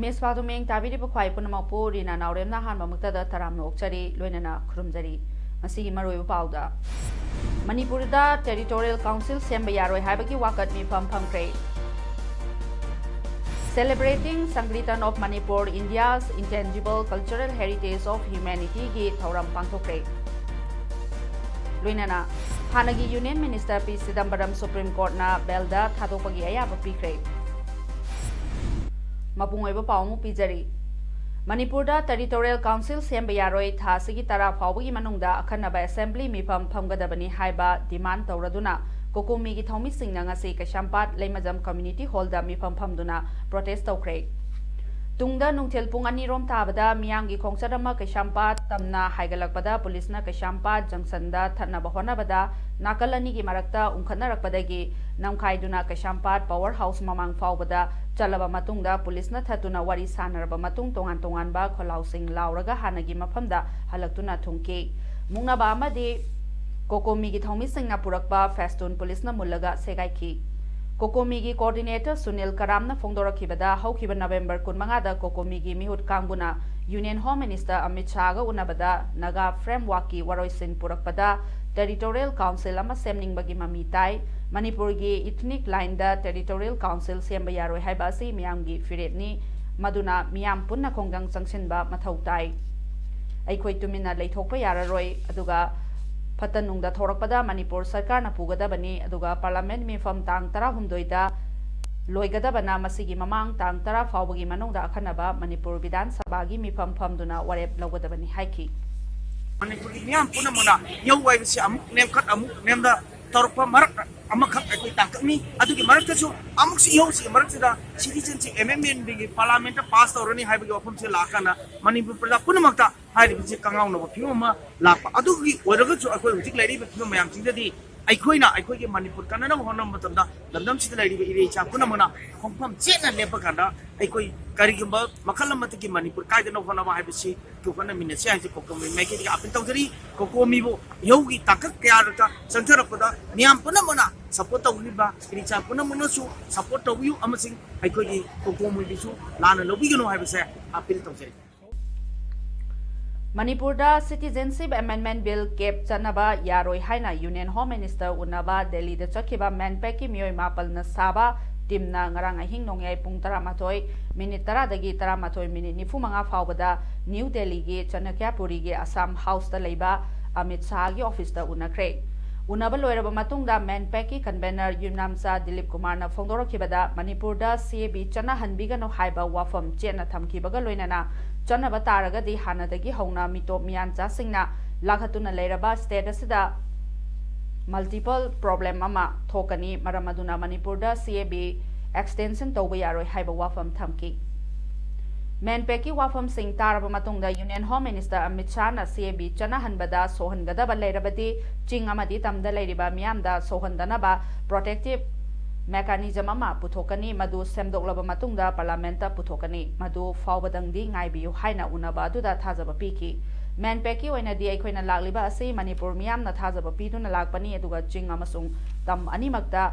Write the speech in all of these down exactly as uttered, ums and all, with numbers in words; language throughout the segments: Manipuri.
ꯏꯃꯦꯖ ꯄꯥꯎꯗꯝ ꯃꯤꯠꯌꯦꯡ ꯇꯥꯕꯤꯔꯤꯕ ꯈ꯭ꯋꯥꯏ ꯄꯨꯝꯅꯃꯛꯄꯨ ꯔꯤꯅꯥ ꯅꯥꯎꯔꯦꯝꯅ ꯑꯍꯥꯟꯕ ꯃꯛꯇꯗ ꯇꯔꯥꯝꯅ ꯑꯣꯛꯆꯔꯤ, ꯂꯣꯏꯅꯅ ꯈꯨꯔꯨꯝꯖꯔꯤ꯫ ꯉꯁꯤꯒꯤ ꯃꯔꯨꯑꯣꯏꯕ ꯄꯥꯎꯗ, ꯃꯅꯤꯄꯨꯔꯗ Territorial Council ꯁꯦꯝꯕ ꯌꯥꯔꯣꯏ ꯍꯥꯏꯕꯒꯤ ꯋꯥꯀꯠ ꯃꯤꯐꯝ ꯐꯝꯈ꯭ꯔꯦ꯫ Celebrating Sankirtan of Manipur, India's Intangible Cultural Heritage of Humanityꯒꯤ ꯊꯧꯔꯝ ꯄꯥꯡꯊꯣꯛꯈ꯭ꯔꯦ꯫ ꯂꯣꯏꯅꯅ ꯍꯥꯟꯅꯒꯤ Union Minister ꯄꯤ ꯆꯤꯗꯝꯕꯔꯝ Supreme Courtꯅ ꯕꯦꯜꯗ ꯊꯥꯗꯣꯛꯄꯒꯤ ꯑꯌꯥꯕ ꯄꯤꯈ꯭ꯔꯦ꯫ ꯃꯄꯨꯡ ꯑꯣꯏꯕ ꯄꯥꯎ ꯑꯃꯨꯛ ꯄꯤꯖꯔꯤ꯫ ꯃꯅꯤꯄꯨꯔꯗ Territorial Council ꯁꯦꯝꯕ ꯌꯥꯔꯣꯏ, ꯊꯥ ꯑꯁꯤꯒꯤ ꯇꯔꯥ ꯐꯥꯎꯕꯒꯤ ꯃꯅꯨꯡꯗ ꯑꯈꯟꯅꯕ assembly ꯃꯤꯐꯝ ꯐꯝꯒꯗꯕꯅꯤ ꯍꯥꯏꯕ demand ꯇꯧꯔꯗꯨꯅ ꯀꯣꯀꯣꯃꯤꯒꯤ ꯊꯧꯃꯤꯁꯤꯡꯅ ꯉꯁꯤ ꯀꯩꯁꯥꯝꯄꯥꯠ ꯂꯩꯃꯖꯝ Community Hallꯗ ꯃꯤꯐꯝ ꯐꯝꯗꯨꯅ protest ꯇꯧꯈ꯭ꯔꯦ꯫ ꯇꯨꯡꯗ ꯅꯨꯡꯊꯤꯜ ꯄꯨꯡ ꯑꯅꯤ ꯔꯣꯝ ꯇꯥꯕꯗ ꯃꯤꯌꯥꯝꯒꯤ ꯈꯣꯡꯆꯠ ꯑꯃ ꯀꯩꯁꯥꯝꯄꯥꯠ ꯇꯝꯅ ꯍꯥꯏꯒꯠꯂꯛꯄꯗ ꯄꯨꯂꯤꯁꯅ ꯀꯩꯁꯥꯝꯄꯥꯠ ꯖꯪꯁꯟꯗ ꯊꯠꯅꯕ ꯍꯣꯠꯅꯕꯗ ꯅꯥꯀꯜ ꯑꯅꯤꯒꯤ ꯃꯔꯛꯇ ꯎꯪꯈꯠꯅꯔꯛꯄꯗꯒꯤ ꯅꯝꯈꯥꯏꯗꯨꯅ ꯀꯩꯁꯥꯝꯄꯥꯠ power house ꯃꯃꯥꯡ ꯐꯥꯎꯕꯗ ꯆꯠꯂꯕ ꯃꯇꯨꯡꯗ ꯄꯨꯂꯤꯁꯅ ꯊꯠꯇꯨꯅ ꯋꯥꯔꯤ ꯁꯥꯟꯅꯔꯕ ꯃꯇꯨꯡ ꯇꯣꯉꯥꯟ ꯇꯣꯉꯥꯟꯕ ꯈꯣꯜꯂꯥꯎꯁꯤꯡ ꯂꯥꯎꯔꯒ ꯍꯥꯟꯅꯒꯤ ꯃꯐꯝꯗ ꯍꯜꯂꯛꯇꯨꯅ ꯊꯨꯡꯈꯤ꯫ ꯃꯨꯛꯅꯕ ꯑꯃꯗꯤ ꯀꯣꯀꯣꯃꯤꯒꯤ ꯊꯧꯃꯤꯁꯤꯡꯅ ꯄꯨꯔꯛꯄ ꯐꯦꯁꯇꯨꯟ ꯄꯨꯂꯤꯁꯅ ꯃꯨꯜꯂꯒ ꯁꯦꯒꯥꯏꯈꯤ꯫ ꯀꯣꯀꯣꯃꯤꯒꯤ coordinator ꯁꯨꯅꯤꯜ ꯀꯔꯥꯝꯅ ꯐꯣꯡꯗꯣꯔꯛꯈꯤꯕꯗ, ꯍꯧꯈꯤꯕ ꯅꯕꯦꯝꯕꯔ ꯀꯨꯟꯃꯉꯥꯗ ꯀꯣꯀꯣꯃꯤꯒꯤ ꯃꯤꯍꯨꯠ ꯀꯥꯡꯕꯨꯅ Union Home Minister ꯑꯃꯤꯠ ꯁꯥꯍꯒ ꯎꯅꯕꯗ ꯅꯥꯒꯥ frameworkꯀꯤ ꯋꯥꯔꯣꯏꯁꯤꯟ ꯄꯨꯔꯛꯄꯗ Territorial Council ꯑꯃ ꯁꯦꯝꯅꯤꯡꯕꯒꯤ ꯃꯃꯤ ꯇꯥꯏ꯫ ꯃꯅꯤꯄꯨꯔꯒꯤ ethnic lineꯗ Territorial Council ꯁꯦꯝꯕ ꯌꯥꯔꯣꯏ ꯍꯥꯏꯕ ꯑꯁꯤ ꯃꯤꯌꯥꯝꯒꯤ ꯐꯤꯔꯦꯞꯅꯤ, ꯃꯗꯨꯅ ꯃꯤꯌꯥꯝ ꯄꯨꯟꯅ ꯈꯣꯡꯖꯪ ꯆꯪꯁꯤꯟꯕ ꯃꯊꯧ ꯇꯥꯏ꯫ ꯑꯩꯈꯣꯏ ꯇꯨꯃꯤꯟꯅ ꯂꯩꯊꯣꯛꯄ ꯌꯥꯔꯔꯣꯏ, ꯑꯗꯨꯒ ꯐꯠꯇ ꯅꯨꯡꯗ ꯊꯣꯔꯛꯄꯗ ꯃꯅꯤꯄꯨꯔ ꯁꯔꯀꯥꯔꯅ ꯄꯨꯒꯗꯕꯅꯤ, ꯑꯗꯨꯒ Parliament ꯃꯤꯐꯝ ꯇꯥꯡ ꯇꯔꯥꯍꯨꯝꯗꯣꯏꯗ ꯂꯣꯏꯒꯗꯕꯅ ꯃꯁꯤꯒꯤ ꯃꯃꯥꯡ ꯇꯥꯡ ꯇꯔꯥ ꯐꯥꯎꯕꯒꯤ ꯃꯅꯨꯡꯗ ꯑꯈꯟꯅꯕ ꯃꯅꯤꯄꯨꯔ ꯕꯤꯙꯥꯟ ꯁꯚꯥꯒꯤ ꯃꯤꯐꯝ ꯐꯝꯗꯨꯅ ꯋꯥꯔꯦꯞ ꯂꯧꯒꯗꯕꯅꯤ ꯍꯥꯏꯈꯤ꯫ ꯃꯅꯤꯄꯨꯔꯒꯤ ꯃꯤꯌꯥꯝ ꯄꯨꯝꯅꯃꯛꯅ ꯌꯧ ꯍꯥꯏꯕꯁꯤ ꯑꯃꯨꯛ ꯅꯦꯝꯈꯠ ꯑꯃꯨꯛ ꯅꯦꯝꯗ ꯇꯧꯔꯛꯄ ꯃꯔꯛꯇ ꯑꯃꯈꯛ ꯑꯩꯈꯣꯏ ꯇꯥꯡꯀꯛꯅꯤ꯫ ꯑꯗꯨꯒꯤ ꯃꯔꯛꯇꯁꯨ ꯑꯃꯨꯛꯁꯨ ꯏꯍꯧꯁꯤ ꯃꯔꯛꯁꯤꯗ citizenship amendment bill ꯒꯤ parliament ꯇ pass ꯇꯧꯔꯅꯤ ꯍꯥꯏꯕꯒꯤ ꯋꯥꯐꯝꯁꯦ ꯂꯥꯛꯑꯀꯥꯟꯗ ꯃꯅꯤꯄꯨꯔ ꯄ꯭ꯔꯖꯥ ꯄꯨꯝꯅꯃꯛꯇ ꯍꯥꯏꯔꯤꯕꯁꯤ ꯀꯪꯉꯥꯎꯅꯕ ꯐꯤꯕꯝ ꯑꯃ ꯂꯥꯛꯄ꯫ ꯑꯗꯨꯒꯤ ꯑꯣꯏꯔꯒꯁꯨ ꯑꯩꯈꯣꯏ ꯍꯧꯖꯤꯛ ꯂꯩꯔꯤꯕ ꯐꯤꯕꯝ ꯃꯌꯥꯝꯁꯤꯡꯗꯗꯤ ꯑꯩꯈꯣꯏꯅ ꯑꯩꯈꯣꯏꯒꯤ ꯃꯅꯤꯄꯨꯔ ꯀꯟꯅꯅꯕ ꯍꯣꯠꯅꯕ ꯃꯇꯝꯗ ꯂꯝꯗꯝꯁꯤꯗ ꯂꯩꯔꯤꯕ ꯏꯔꯩ ꯏꯆꯥ ꯄꯨꯝꯅꯃꯛꯅ ꯈꯣꯡꯐꯝ ꯆꯦꯠꯅ ꯂꯦꯞꯄ ꯀꯥꯟꯗ ꯑꯩꯈꯣꯏ ꯀꯔꯤꯒꯨꯝꯕ ꯃꯈꯜ ꯑꯃꯠꯇꯒꯤ ꯃꯅꯤꯄꯨꯔ ꯀꯥꯏꯗꯅꯕ ꯍꯣꯠꯅꯕ ꯍꯥꯏꯕꯁꯤ ꯍꯣꯠꯅꯃꯤꯟꯅꯁꯤ ꯍꯥꯏꯁꯤ ꯀꯣꯀꯣꯃꯤ ꯃꯥꯏꯀꯩꯗꯒꯤ appeal ꯇꯧꯖꯔꯤ꯫ ꯀꯣꯀꯣꯃꯤꯕꯨ ꯏꯍꯧꯒꯤ ꯇꯥꯡꯀꯛ ꯀꯌꯥꯗ ꯆꯪꯊꯔꯛꯄꯗ ꯃꯤꯌꯥꯝ ꯄꯨꯝꯅꯃꯛꯅ support ꯇꯧꯕꯤꯕ, ꯏꯔꯩ ꯏꯆꯥ ꯄꯨꯝꯅꯃꯛꯅꯁꯨ support ꯇꯧꯕꯤꯌꯨ ꯑꯃꯁꯨꯡ ꯑꯩꯈꯣꯏꯒꯤ ꯀꯣꯀꯣꯃꯤꯕꯨꯁꯨ ꯂꯥꯟꯅ ꯂꯧꯕꯤꯒꯅꯨ ꯍꯥꯏꯕꯁꯦ appeal ꯇꯧꯖꯔꯤ꯫ ꯃꯅꯤꯄꯨꯔꯗ citizenship amendment bill ꯀꯦꯞ ꯆꯠꯅꯕ ꯌꯥꯔꯣꯏ ꯍꯥꯏꯅ Union Home Minister ꯎꯅꯕ ꯗꯦꯜꯂꯤꯗ ꯆꯠꯈꯤꯕ ꯃꯦꯟꯄꯦꯛꯀꯤ ꯃꯤꯑꯣꯏ ꯃꯥꯄꯜꯅ ꯁꯥꯕ ꯇꯤꯝꯅ ꯉꯔꯥꯡ ꯑꯍꯤꯡ ꯅꯣꯡꯌꯥꯏ ꯄꯨꯡ ꯇꯔꯥꯃꯥꯊꯣꯏ ꯃꯤꯅꯤꯠ ꯇꯔꯥꯗꯒꯤ ꯇꯔꯥꯃꯥꯊꯣꯏ ꯃꯤꯅꯤꯠ ꯅꯤꯐꯨ ꯃꯉꯥ ꯐꯥꯎꯕꯗ ꯅ꯭ꯌꯨ ꯗꯦꯜꯂꯤꯒꯤ ꯆꯅꯀ꯭ꯌꯥꯄꯨꯔꯤꯒꯤ ꯑꯁꯥꯝ ꯍꯥꯎꯁꯇ ꯂꯩꯕ ꯑꯃꯤꯠ ꯁꯥꯍꯒꯤ ꯑꯣꯐꯤꯁꯇ ꯎꯅꯈ꯭ꯔꯦ꯫ ꯎꯅꯕ ꯂꯣꯏꯔꯕ ꯃꯇꯨꯡꯗ ꯃꯦꯟꯄꯦꯛꯀꯤ convener ꯌꯨꯝꯅꯥꯝꯆꯥ ꯗꯤꯂꯤꯞ ꯀꯨꯃꯥꯔꯅ ꯐꯣꯡꯗꯣꯔꯛꯈꯤꯕꯗ, ꯃꯅꯤꯄꯨꯔꯗ CAB ꯆꯠꯅꯍꯟꯕꯤꯒꯅꯨ ꯍꯥꯏꯕ ꯋꯥꯐꯝ ꯆꯦꯠꯅ ꯊꯝꯈꯤꯕꯒ ꯂꯣꯏꯅꯅ ꯆꯠꯅꯕ ꯇꯥꯔꯒꯗꯤ ꯍꯥꯟꯅꯗꯒꯤ ꯍꯧꯅ ꯃꯤꯇꯣꯞ ꯃꯤꯌꯥꯟꯆꯥꯁꯤꯡꯅ ꯂꯥꯛꯍꯠꯇꯨꯅ ꯂꯩꯔꯕ state ꯑꯁꯤꯗ multiple problem ꯑꯃ ꯊꯣꯛꯀꯅꯤ꯫ ꯃꯔꯝ ꯑꯗꯨꯅ ꯃꯅꯤꯄꯨꯔꯗ CAB extension ꯇꯧꯕ ꯌꯥꯔꯣꯏ ꯍꯥꯏꯕ ꯋꯥꯐꯝ ꯊꯝꯈꯤ꯫ ꯃꯦꯟꯄꯦꯛꯀꯤ ꯋꯥꯐꯝꯁꯤꯡ ꯇꯥꯔꯕ ꯃꯇꯨꯡꯗ Union Home Minister Amit ꯁꯥꯍꯅ CAB ꯆꯠꯅꯍꯟꯕꯗ ꯁꯣꯛꯍꯟꯒꯗꯕ ꯂꯩꯔꯕꯗꯤ ꯆꯤꯡ ꯑꯃꯗꯤ ꯇꯝꯗ ꯂꯩꯔꯤꯕ ꯃꯤꯌꯥꯝꯗ ꯁꯣꯛꯍꯟꯗꯅꯕ protective mechanism ꯑꯃ ꯄꯨꯊꯣꯛꯀꯅꯤ, ꯃꯗꯨ ꯁꯦꯝꯗꯣꯛꯂꯕ ꯃꯇꯨꯡꯗ parliament ꯇ ꯄꯨꯊꯣꯛꯀꯅꯤ꯫ ꯃꯗꯨ ꯐꯥꯎꯕꯗꯪꯗꯤ ꯉꯥꯏꯕꯤꯌꯨ ꯍꯥꯏꯅ ꯎꯅꯕ ꯑꯗꯨꯗ ꯊꯥꯖꯕ ꯄꯤꯈꯤ꯫ ꯃꯦꯟꯄꯦꯛꯀꯤ ꯑꯣꯏꯅꯗꯤ ꯑꯩꯈꯣꯏꯅ ꯂꯥꯛꯂꯤꯕ ꯑꯁꯤ ꯃꯅꯤꯄꯨꯔ ꯃꯤꯌꯥꯝꯅ ꯊꯥꯖꯕ ꯄꯤꯗꯨꯅ ꯂꯥꯛꯄꯅꯤ, ꯑꯗꯨꯒ ꯆꯤꯡ ꯑꯃꯁꯨꯡ ꯇꯝ ꯑꯅꯤꯃꯛꯇ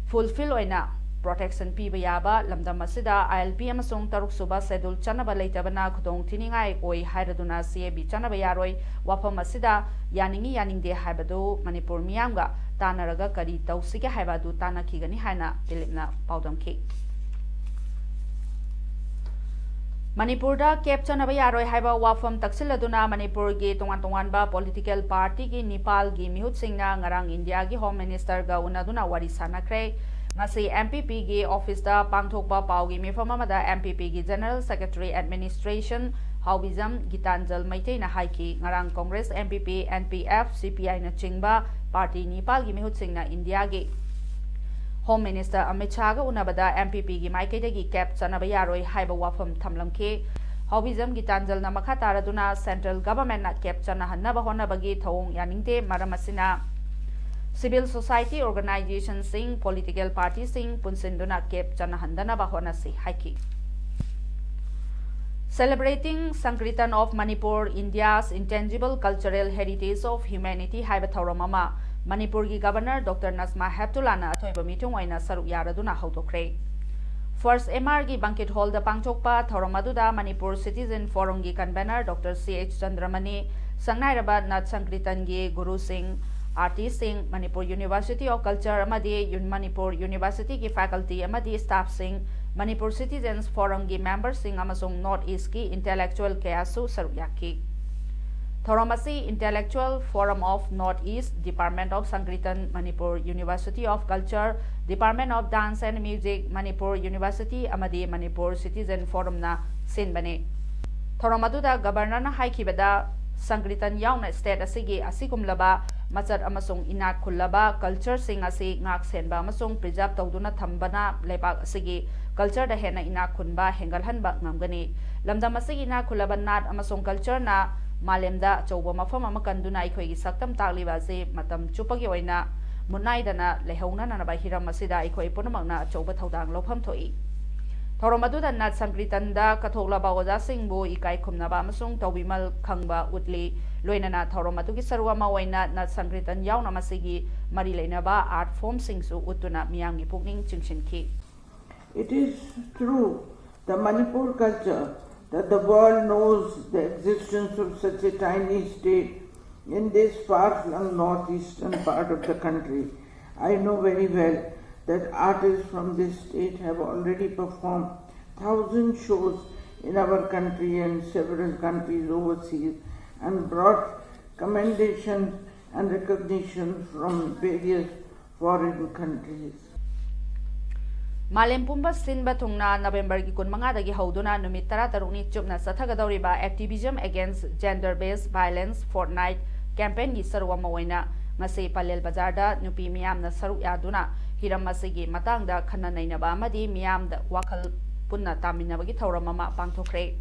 fulfill ꯑꯣꯏꯅ protection ꯄꯤꯕ ꯌꯥꯕ ꯂꯝꯗꯝ ꯑꯁꯤꯗ ILP ꯑꯃꯁꯨꯡ ꯇꯔꯨꯛꯁꯨꯕ schedule ꯆꯠꯅꯕ ꯂꯩꯇꯕꯅ ꯈꯨꯗꯣꯡ ꯊꯤꯅꯤꯡꯉꯥꯏ ꯑꯣꯏ ꯍꯥꯏꯔꯗꯨꯅ CAB ꯆꯠꯅꯕ ꯌꯥꯔꯣꯏ꯫ ꯋꯥꯐꯝ ꯑꯁꯤꯗ ꯌꯥꯅꯤꯡꯏ ꯌꯥꯅꯤꯡꯗꯦ ꯍꯥꯏꯕꯗꯨ ꯃꯅꯤꯄꯨꯔ ꯃꯤꯌꯥꯝꯒ ꯇꯥꯟꯅꯔꯒ ꯀꯔꯤ ꯇꯧꯁꯤꯒꯦ ꯍꯥꯏꯕ ꯑꯗꯨ ꯇꯥꯟꯅꯈꯤꯒꯅꯤ ꯍꯥꯏꯅ ꯗꯤꯂꯤꯞꯅ ꯄꯥꯎꯗꯝꯈꯤ꯫ ꯃꯅꯤꯄꯨꯔꯗ ꯀꯦꯞ ꯆꯠꯅꯕ ꯌꯥꯔꯣꯏ ꯍꯥꯏꯕ ꯋꯥꯐꯝ ꯇꯛꯁꯤꯜꯂꯗꯨꯅ ꯃꯅꯤꯄꯨꯔꯒꯤ ꯇꯣꯉꯥꯟ ꯇꯣꯉꯥꯟꯕ political party ꯒꯤ ꯅꯤꯄꯥꯜꯒꯤ ꯃꯤꯍꯨꯠꯁꯤꯡꯅ ꯉꯔꯥꯡ ꯏꯟꯗꯤꯌꯥꯒꯤ Home Minister ꯒ ꯎꯅꯗꯨꯅ ꯋꯥꯔꯤ ꯁꯥꯟꯅꯈ꯭ꯔꯦ꯫ ꯉꯁꯤ MPP ꯒꯤ office ꯇ ꯄꯥꯡꯊꯣꯛꯄ ꯄꯥꯎꯒꯤ ꯃꯤꯐꯝ ꯑꯃꯗ MPP ꯒꯤ General Secretary Administration ꯍꯥꯎꯕꯤꯖꯝ ꯒꯤꯇꯥꯟꯖꯜ ꯃꯩꯇꯩꯅ ꯍꯥꯏꯈꯤ, ꯉꯔꯥꯡ Congress, MPP, NPF, CPI ꯅꯆꯤꯡꯕ ꯄꯥꯔꯇꯤ ꯅꯤꯄꯥꯜꯒꯤ ꯃꯤꯍꯨꯠꯁꯤꯡꯅ ꯏꯟꯗꯤꯌꯥꯒꯤ ꯍꯣꯝ ꯃꯤꯅꯤꯁꯇꯔ ꯑꯃꯤꯠ ꯁꯥꯍꯒ ꯎꯅꯕꯗ ꯑꯦꯝ ꯄꯤ ꯄꯤꯒꯤ ꯃꯥꯏꯀꯩꯗꯒꯤ ꯀꯦꯞ ꯆꯠꯅꯕ ꯌꯥꯔꯣꯏ ꯍꯥꯏꯕ ꯋꯥꯐꯝ ꯊꯝꯂꯝꯈꯤ꯫ ꯍꯥꯎꯕꯤꯖꯝꯒꯤ ꯇꯥꯟꯖꯜꯅ ꯃꯈꯥ ꯇꯥꯔꯗꯨꯅ ꯁꯦꯟꯇ꯭ꯔꯦꯜ ꯒꯚꯔꯟꯃꯦꯟꯠꯅ ꯀꯦꯞ ꯆꯠꯅꯍꯟꯅꯕ ꯍꯣꯠꯅꯕꯒꯤ ꯊꯧꯑꯣꯡ ꯌꯥꯅꯤꯡꯗꯦ, ꯃꯔꯝ ꯑꯁꯤꯅ ꯁꯤꯚꯤꯜ ꯁꯣꯁꯥꯏꯇꯤ ꯑꯣꯔꯒꯅꯥꯏꯖꯦꯁꯟꯁꯤꯡ, ꯄꯣꯂꯤꯇꯤꯀꯦꯜ ꯄꯥꯔꯇꯤꯁꯤꯡ ꯄꯨꯟꯁꯤꯟꯗꯨꯅ ꯀꯦꯞ ꯆꯠꯅꯍꯟꯗꯅꯕ ꯍꯣꯠꯅꯁꯤ ꯍꯥꯏꯈꯤ꯫ Celebrating Sankirtan of Manipur, India's Intangible Cultural Heritage of Humanity ꯍꯥꯏꯕ ꯊꯧꯔꯝ ꯑꯃ ꯃꯅꯤꯄꯨꯔꯒꯤ ꯒꯚꯔꯅꯔ ꯗꯣꯛꯇꯔ ꯅꯖꯃꯥ ꯍꯦꯞꯇꯨꯂꯥꯅ ꯑꯊꯣꯏꯕ ꯃꯤꯊꯨꯡ ꯑꯣꯏꯅ ꯁꯔꯨꯛ ꯌꯥꯔꯗꯨꯅ ꯍꯧꯗꯣꯛꯈ꯭ꯔꯦ꯫ ꯐꯥꯔꯁ ꯑꯦꯝ ꯑꯥꯔꯒꯤ ꯕꯪꯀꯦꯠ ꯍꯣꯜꯗ ꯄꯥꯡꯊꯣꯛꯄ ꯊꯧꯔꯝ ꯑꯗꯨꯗ ꯃꯅꯤꯄꯨꯔ ꯁꯤꯇꯤꯖꯦꯟ ꯐꯣꯔꯝꯒꯤ ꯀꯟꯚꯦꯅꯔ ꯗꯣꯛꯇꯔ ꯁꯤ ꯑꯩꯆ ꯆꯟꯗ꯭ꯔꯃꯅꯤ, ꯁꯛꯅꯥꯏꯔꯕ ꯅꯥꯠ ꯁꯪꯀ꯭ꯔꯤꯇꯟꯒꯤ ꯒꯨꯔꯨꯁꯤꯡ, ꯑꯥꯔꯇꯤꯁꯁꯤꯡ, ꯃꯅꯤꯄꯨꯔ ꯌꯨꯅꯤꯚꯔꯁꯤꯇꯤ ꯑꯣꯐ ꯀꯜꯆꯔ ꯑꯃꯗꯤ ꯌꯨꯟ-, ꯃꯅꯤꯄꯨꯔ ꯌꯨꯅꯤꯚꯔꯁꯤꯇꯤꯒꯤ ꯐꯦꯀꯜꯇꯤ ꯑꯃꯗꯤ ꯁ꯭ꯇꯥꯐꯁꯤꯡ, ꯃꯅꯤꯄꯨꯔ ꯁꯤꯇꯤꯖꯦꯟꯁ ꯐꯣꯔꯝꯒꯤ ꯃꯦꯝꯕꯔꯁꯤꯡ ꯑꯃꯁꯨꯡ ꯅꯣꯔꯠ ꯏꯁ꯭ꯠꯀꯤ ꯏꯟꯇꯦꯂꯦꯛꯆꯨꯑꯦꯜ ꯀꯌꯥꯁꯨ ꯁꯔꯨꯛ ꯌꯥꯈꯤ꯫ ꯊꯧꯔꯝ ꯑꯁꯤ Intellectual Forum of North East, Department of Sankirtan, Manipur University of Culture, Department of Dance and Music, Manipur university ꯑꯃꯗꯤ ꯃꯅꯤꯄꯨꯔ ꯁꯤꯇꯤꯖꯦꯟ ꯐꯣꯔꯝꯅ ꯁꯤꯟꯕꯅꯤ꯫ ꯊꯧꯔꯝ ꯑꯗꯨꯗ ꯒꯕꯔꯅꯔꯅ ꯍꯥꯏꯈꯤꯕꯗ, ꯁꯪꯀ꯭ꯔꯤꯇꯟ ꯌꯥꯎꯅ ꯁ꯭ꯇꯦꯠ ꯑꯁꯤꯒꯤ ꯑꯁꯤꯒꯨꯝꯂꯕ ꯃꯆꯠ ꯑꯃꯁꯨꯡ ꯏꯅꯥꯛ ꯈꯨꯜꯂꯕ ꯀꯜꯆꯔꯁꯤꯡ ꯑꯁꯤ ꯉꯥꯛ ꯁꯦꯟꯕ ꯑꯃꯁꯨꯡ ꯄ꯭ꯔꯤꯖꯥꯔꯚ ꯇꯧꯗꯨꯅ ꯊꯝꯕꯅ ꯂꯩꯕꯥꯛ ꯑꯁꯤꯒꯤ ꯀꯜꯆꯔꯗ ꯍꯦꯟꯅ ꯏꯅꯥꯛ ꯈꯨꯟꯕ ꯍꯦꯟꯒꯠꯍꯟꯕ ꯉꯝꯒꯅꯤ꯫ ꯂꯝꯗꯝ ꯑꯁꯤꯒꯤ ꯏꯅꯥꯛ ꯈꯨꯜꯂꯕ ꯅꯥꯠ ꯑꯃꯁꯨꯡ ꯀꯜꯆꯔꯅ ꯃꯥꯂꯦꯝꯗ ꯑꯆꯧꯕ ꯃꯐꯝ ꯑꯃ ꯀꯟꯗꯨꯅ ꯑꯩꯈꯣꯏꯒꯤ ꯁꯛꯇꯝ ꯇꯥꯛꯂꯤꯕ ꯑꯁꯤ ꯃꯇꯝ ꯆꯨꯞꯄꯒꯤ ꯑꯣꯏꯅ ꯃꯨꯠꯅꯥꯏꯗꯅ ꯂꯩꯍꯧꯅꯅꯕ ꯍꯤꯔꯝ ꯑꯁꯤꯗ ꯑꯩꯈꯣꯏ ꯄꯨꯝꯅꯃꯛꯅ ꯑꯆꯧꯕ ꯊꯧꯗꯥꯡ ꯂꯧꯐꯝ ꯊꯣꯛꯏ꯫ ꯊꯧꯔꯝ ꯑꯗꯨꯗ ꯅꯥꯠ ꯁꯪꯀ꯭ꯔꯤꯇꯟꯗ ꯀꯠꯊꯣꯛꯂꯕ ꯑꯣꯖꯥꯁꯤꯡꯕꯨ ꯏꯀꯥꯏ ꯈꯨꯝꯅꯕ ꯑꯃꯁꯨꯡ ꯇꯧꯕꯤꯃꯜ ꯈꯪꯕ ꯎꯠꯂꯤ꯫ ꯂꯣꯏꯅꯅ ꯊꯧꯔꯝ ꯑꯗꯨꯒꯤ ꯁꯔꯨꯛ ꯑꯃ ꯑꯣꯏꯅ ꯅꯥꯠ ꯁꯪꯀ꯭ꯔꯤꯇꯟ ꯌꯥꯎꯅ ꯃꯁꯤꯒꯤ ꯃꯔꯤ ꯂꯩꯅꯕ ꯑꯥꯔꯠ ꯐꯣꯔꯝꯁꯤꯡꯁꯨ ꯎꯠꯇꯨꯅ ꯃꯤꯌꯥꯝꯒꯤ ꯄꯨꯛꯅꯤꯡ ꯆꯤꯡꯁꯤꯟꯈꯤ꯫ It is through the Manipur culture that the world knows the existence of such a tiny state in this far-flung northeastern part of the country. I know very well that artists from this state have already performed thousand shows in our country and several countries overseas and brought commendation and recognition from various foreign countries. ꯃꯥꯂꯦꯝ ꯄꯨꯝꯕ ꯁꯤꯟꯕ ꯊꯨꯡꯅ ꯅꯕꯦꯝꯕꯔꯒꯤ ꯀꯨꯟꯃꯉꯥꯗꯒꯤ ꯍꯧꯗꯨꯅ ꯅꯨꯃꯤꯠ ꯇꯔꯥꯇꯔꯨꯛꯅꯤ ꯆꯨꯞꯅ ꯆꯠꯊꯒꯗꯧꯔꯤꯕ Activism Against Gender Based Violence Fortnight campaignꯒꯤ ꯁꯔꯨꯛ ꯑꯃ ꯑꯣꯏꯅ ꯉꯁꯤ ꯄꯂꯦꯜ ꯕꯖꯥꯔꯗ ꯅꯨꯄꯤ ꯃꯤꯌꯥꯝꯅ ꯁꯔꯨꯛ ꯌꯥꯗꯨꯅ ꯍꯤꯔꯝ ꯑꯁꯤꯒꯤ ꯃꯇꯥꯡꯗ ꯈꯟꯅ ꯅꯩꯅꯕ ꯑꯃꯗꯤ ꯃꯤꯌꯥꯝꯗ ꯋꯥꯈꯜ ꯄꯨꯟꯅ ꯇꯥꯃꯤꯟꯅꯕꯒꯤ ꯊꯧꯔꯝ ꯑꯃ ꯄꯥꯡꯊꯣꯛꯈ꯭ꯔꯦ꯫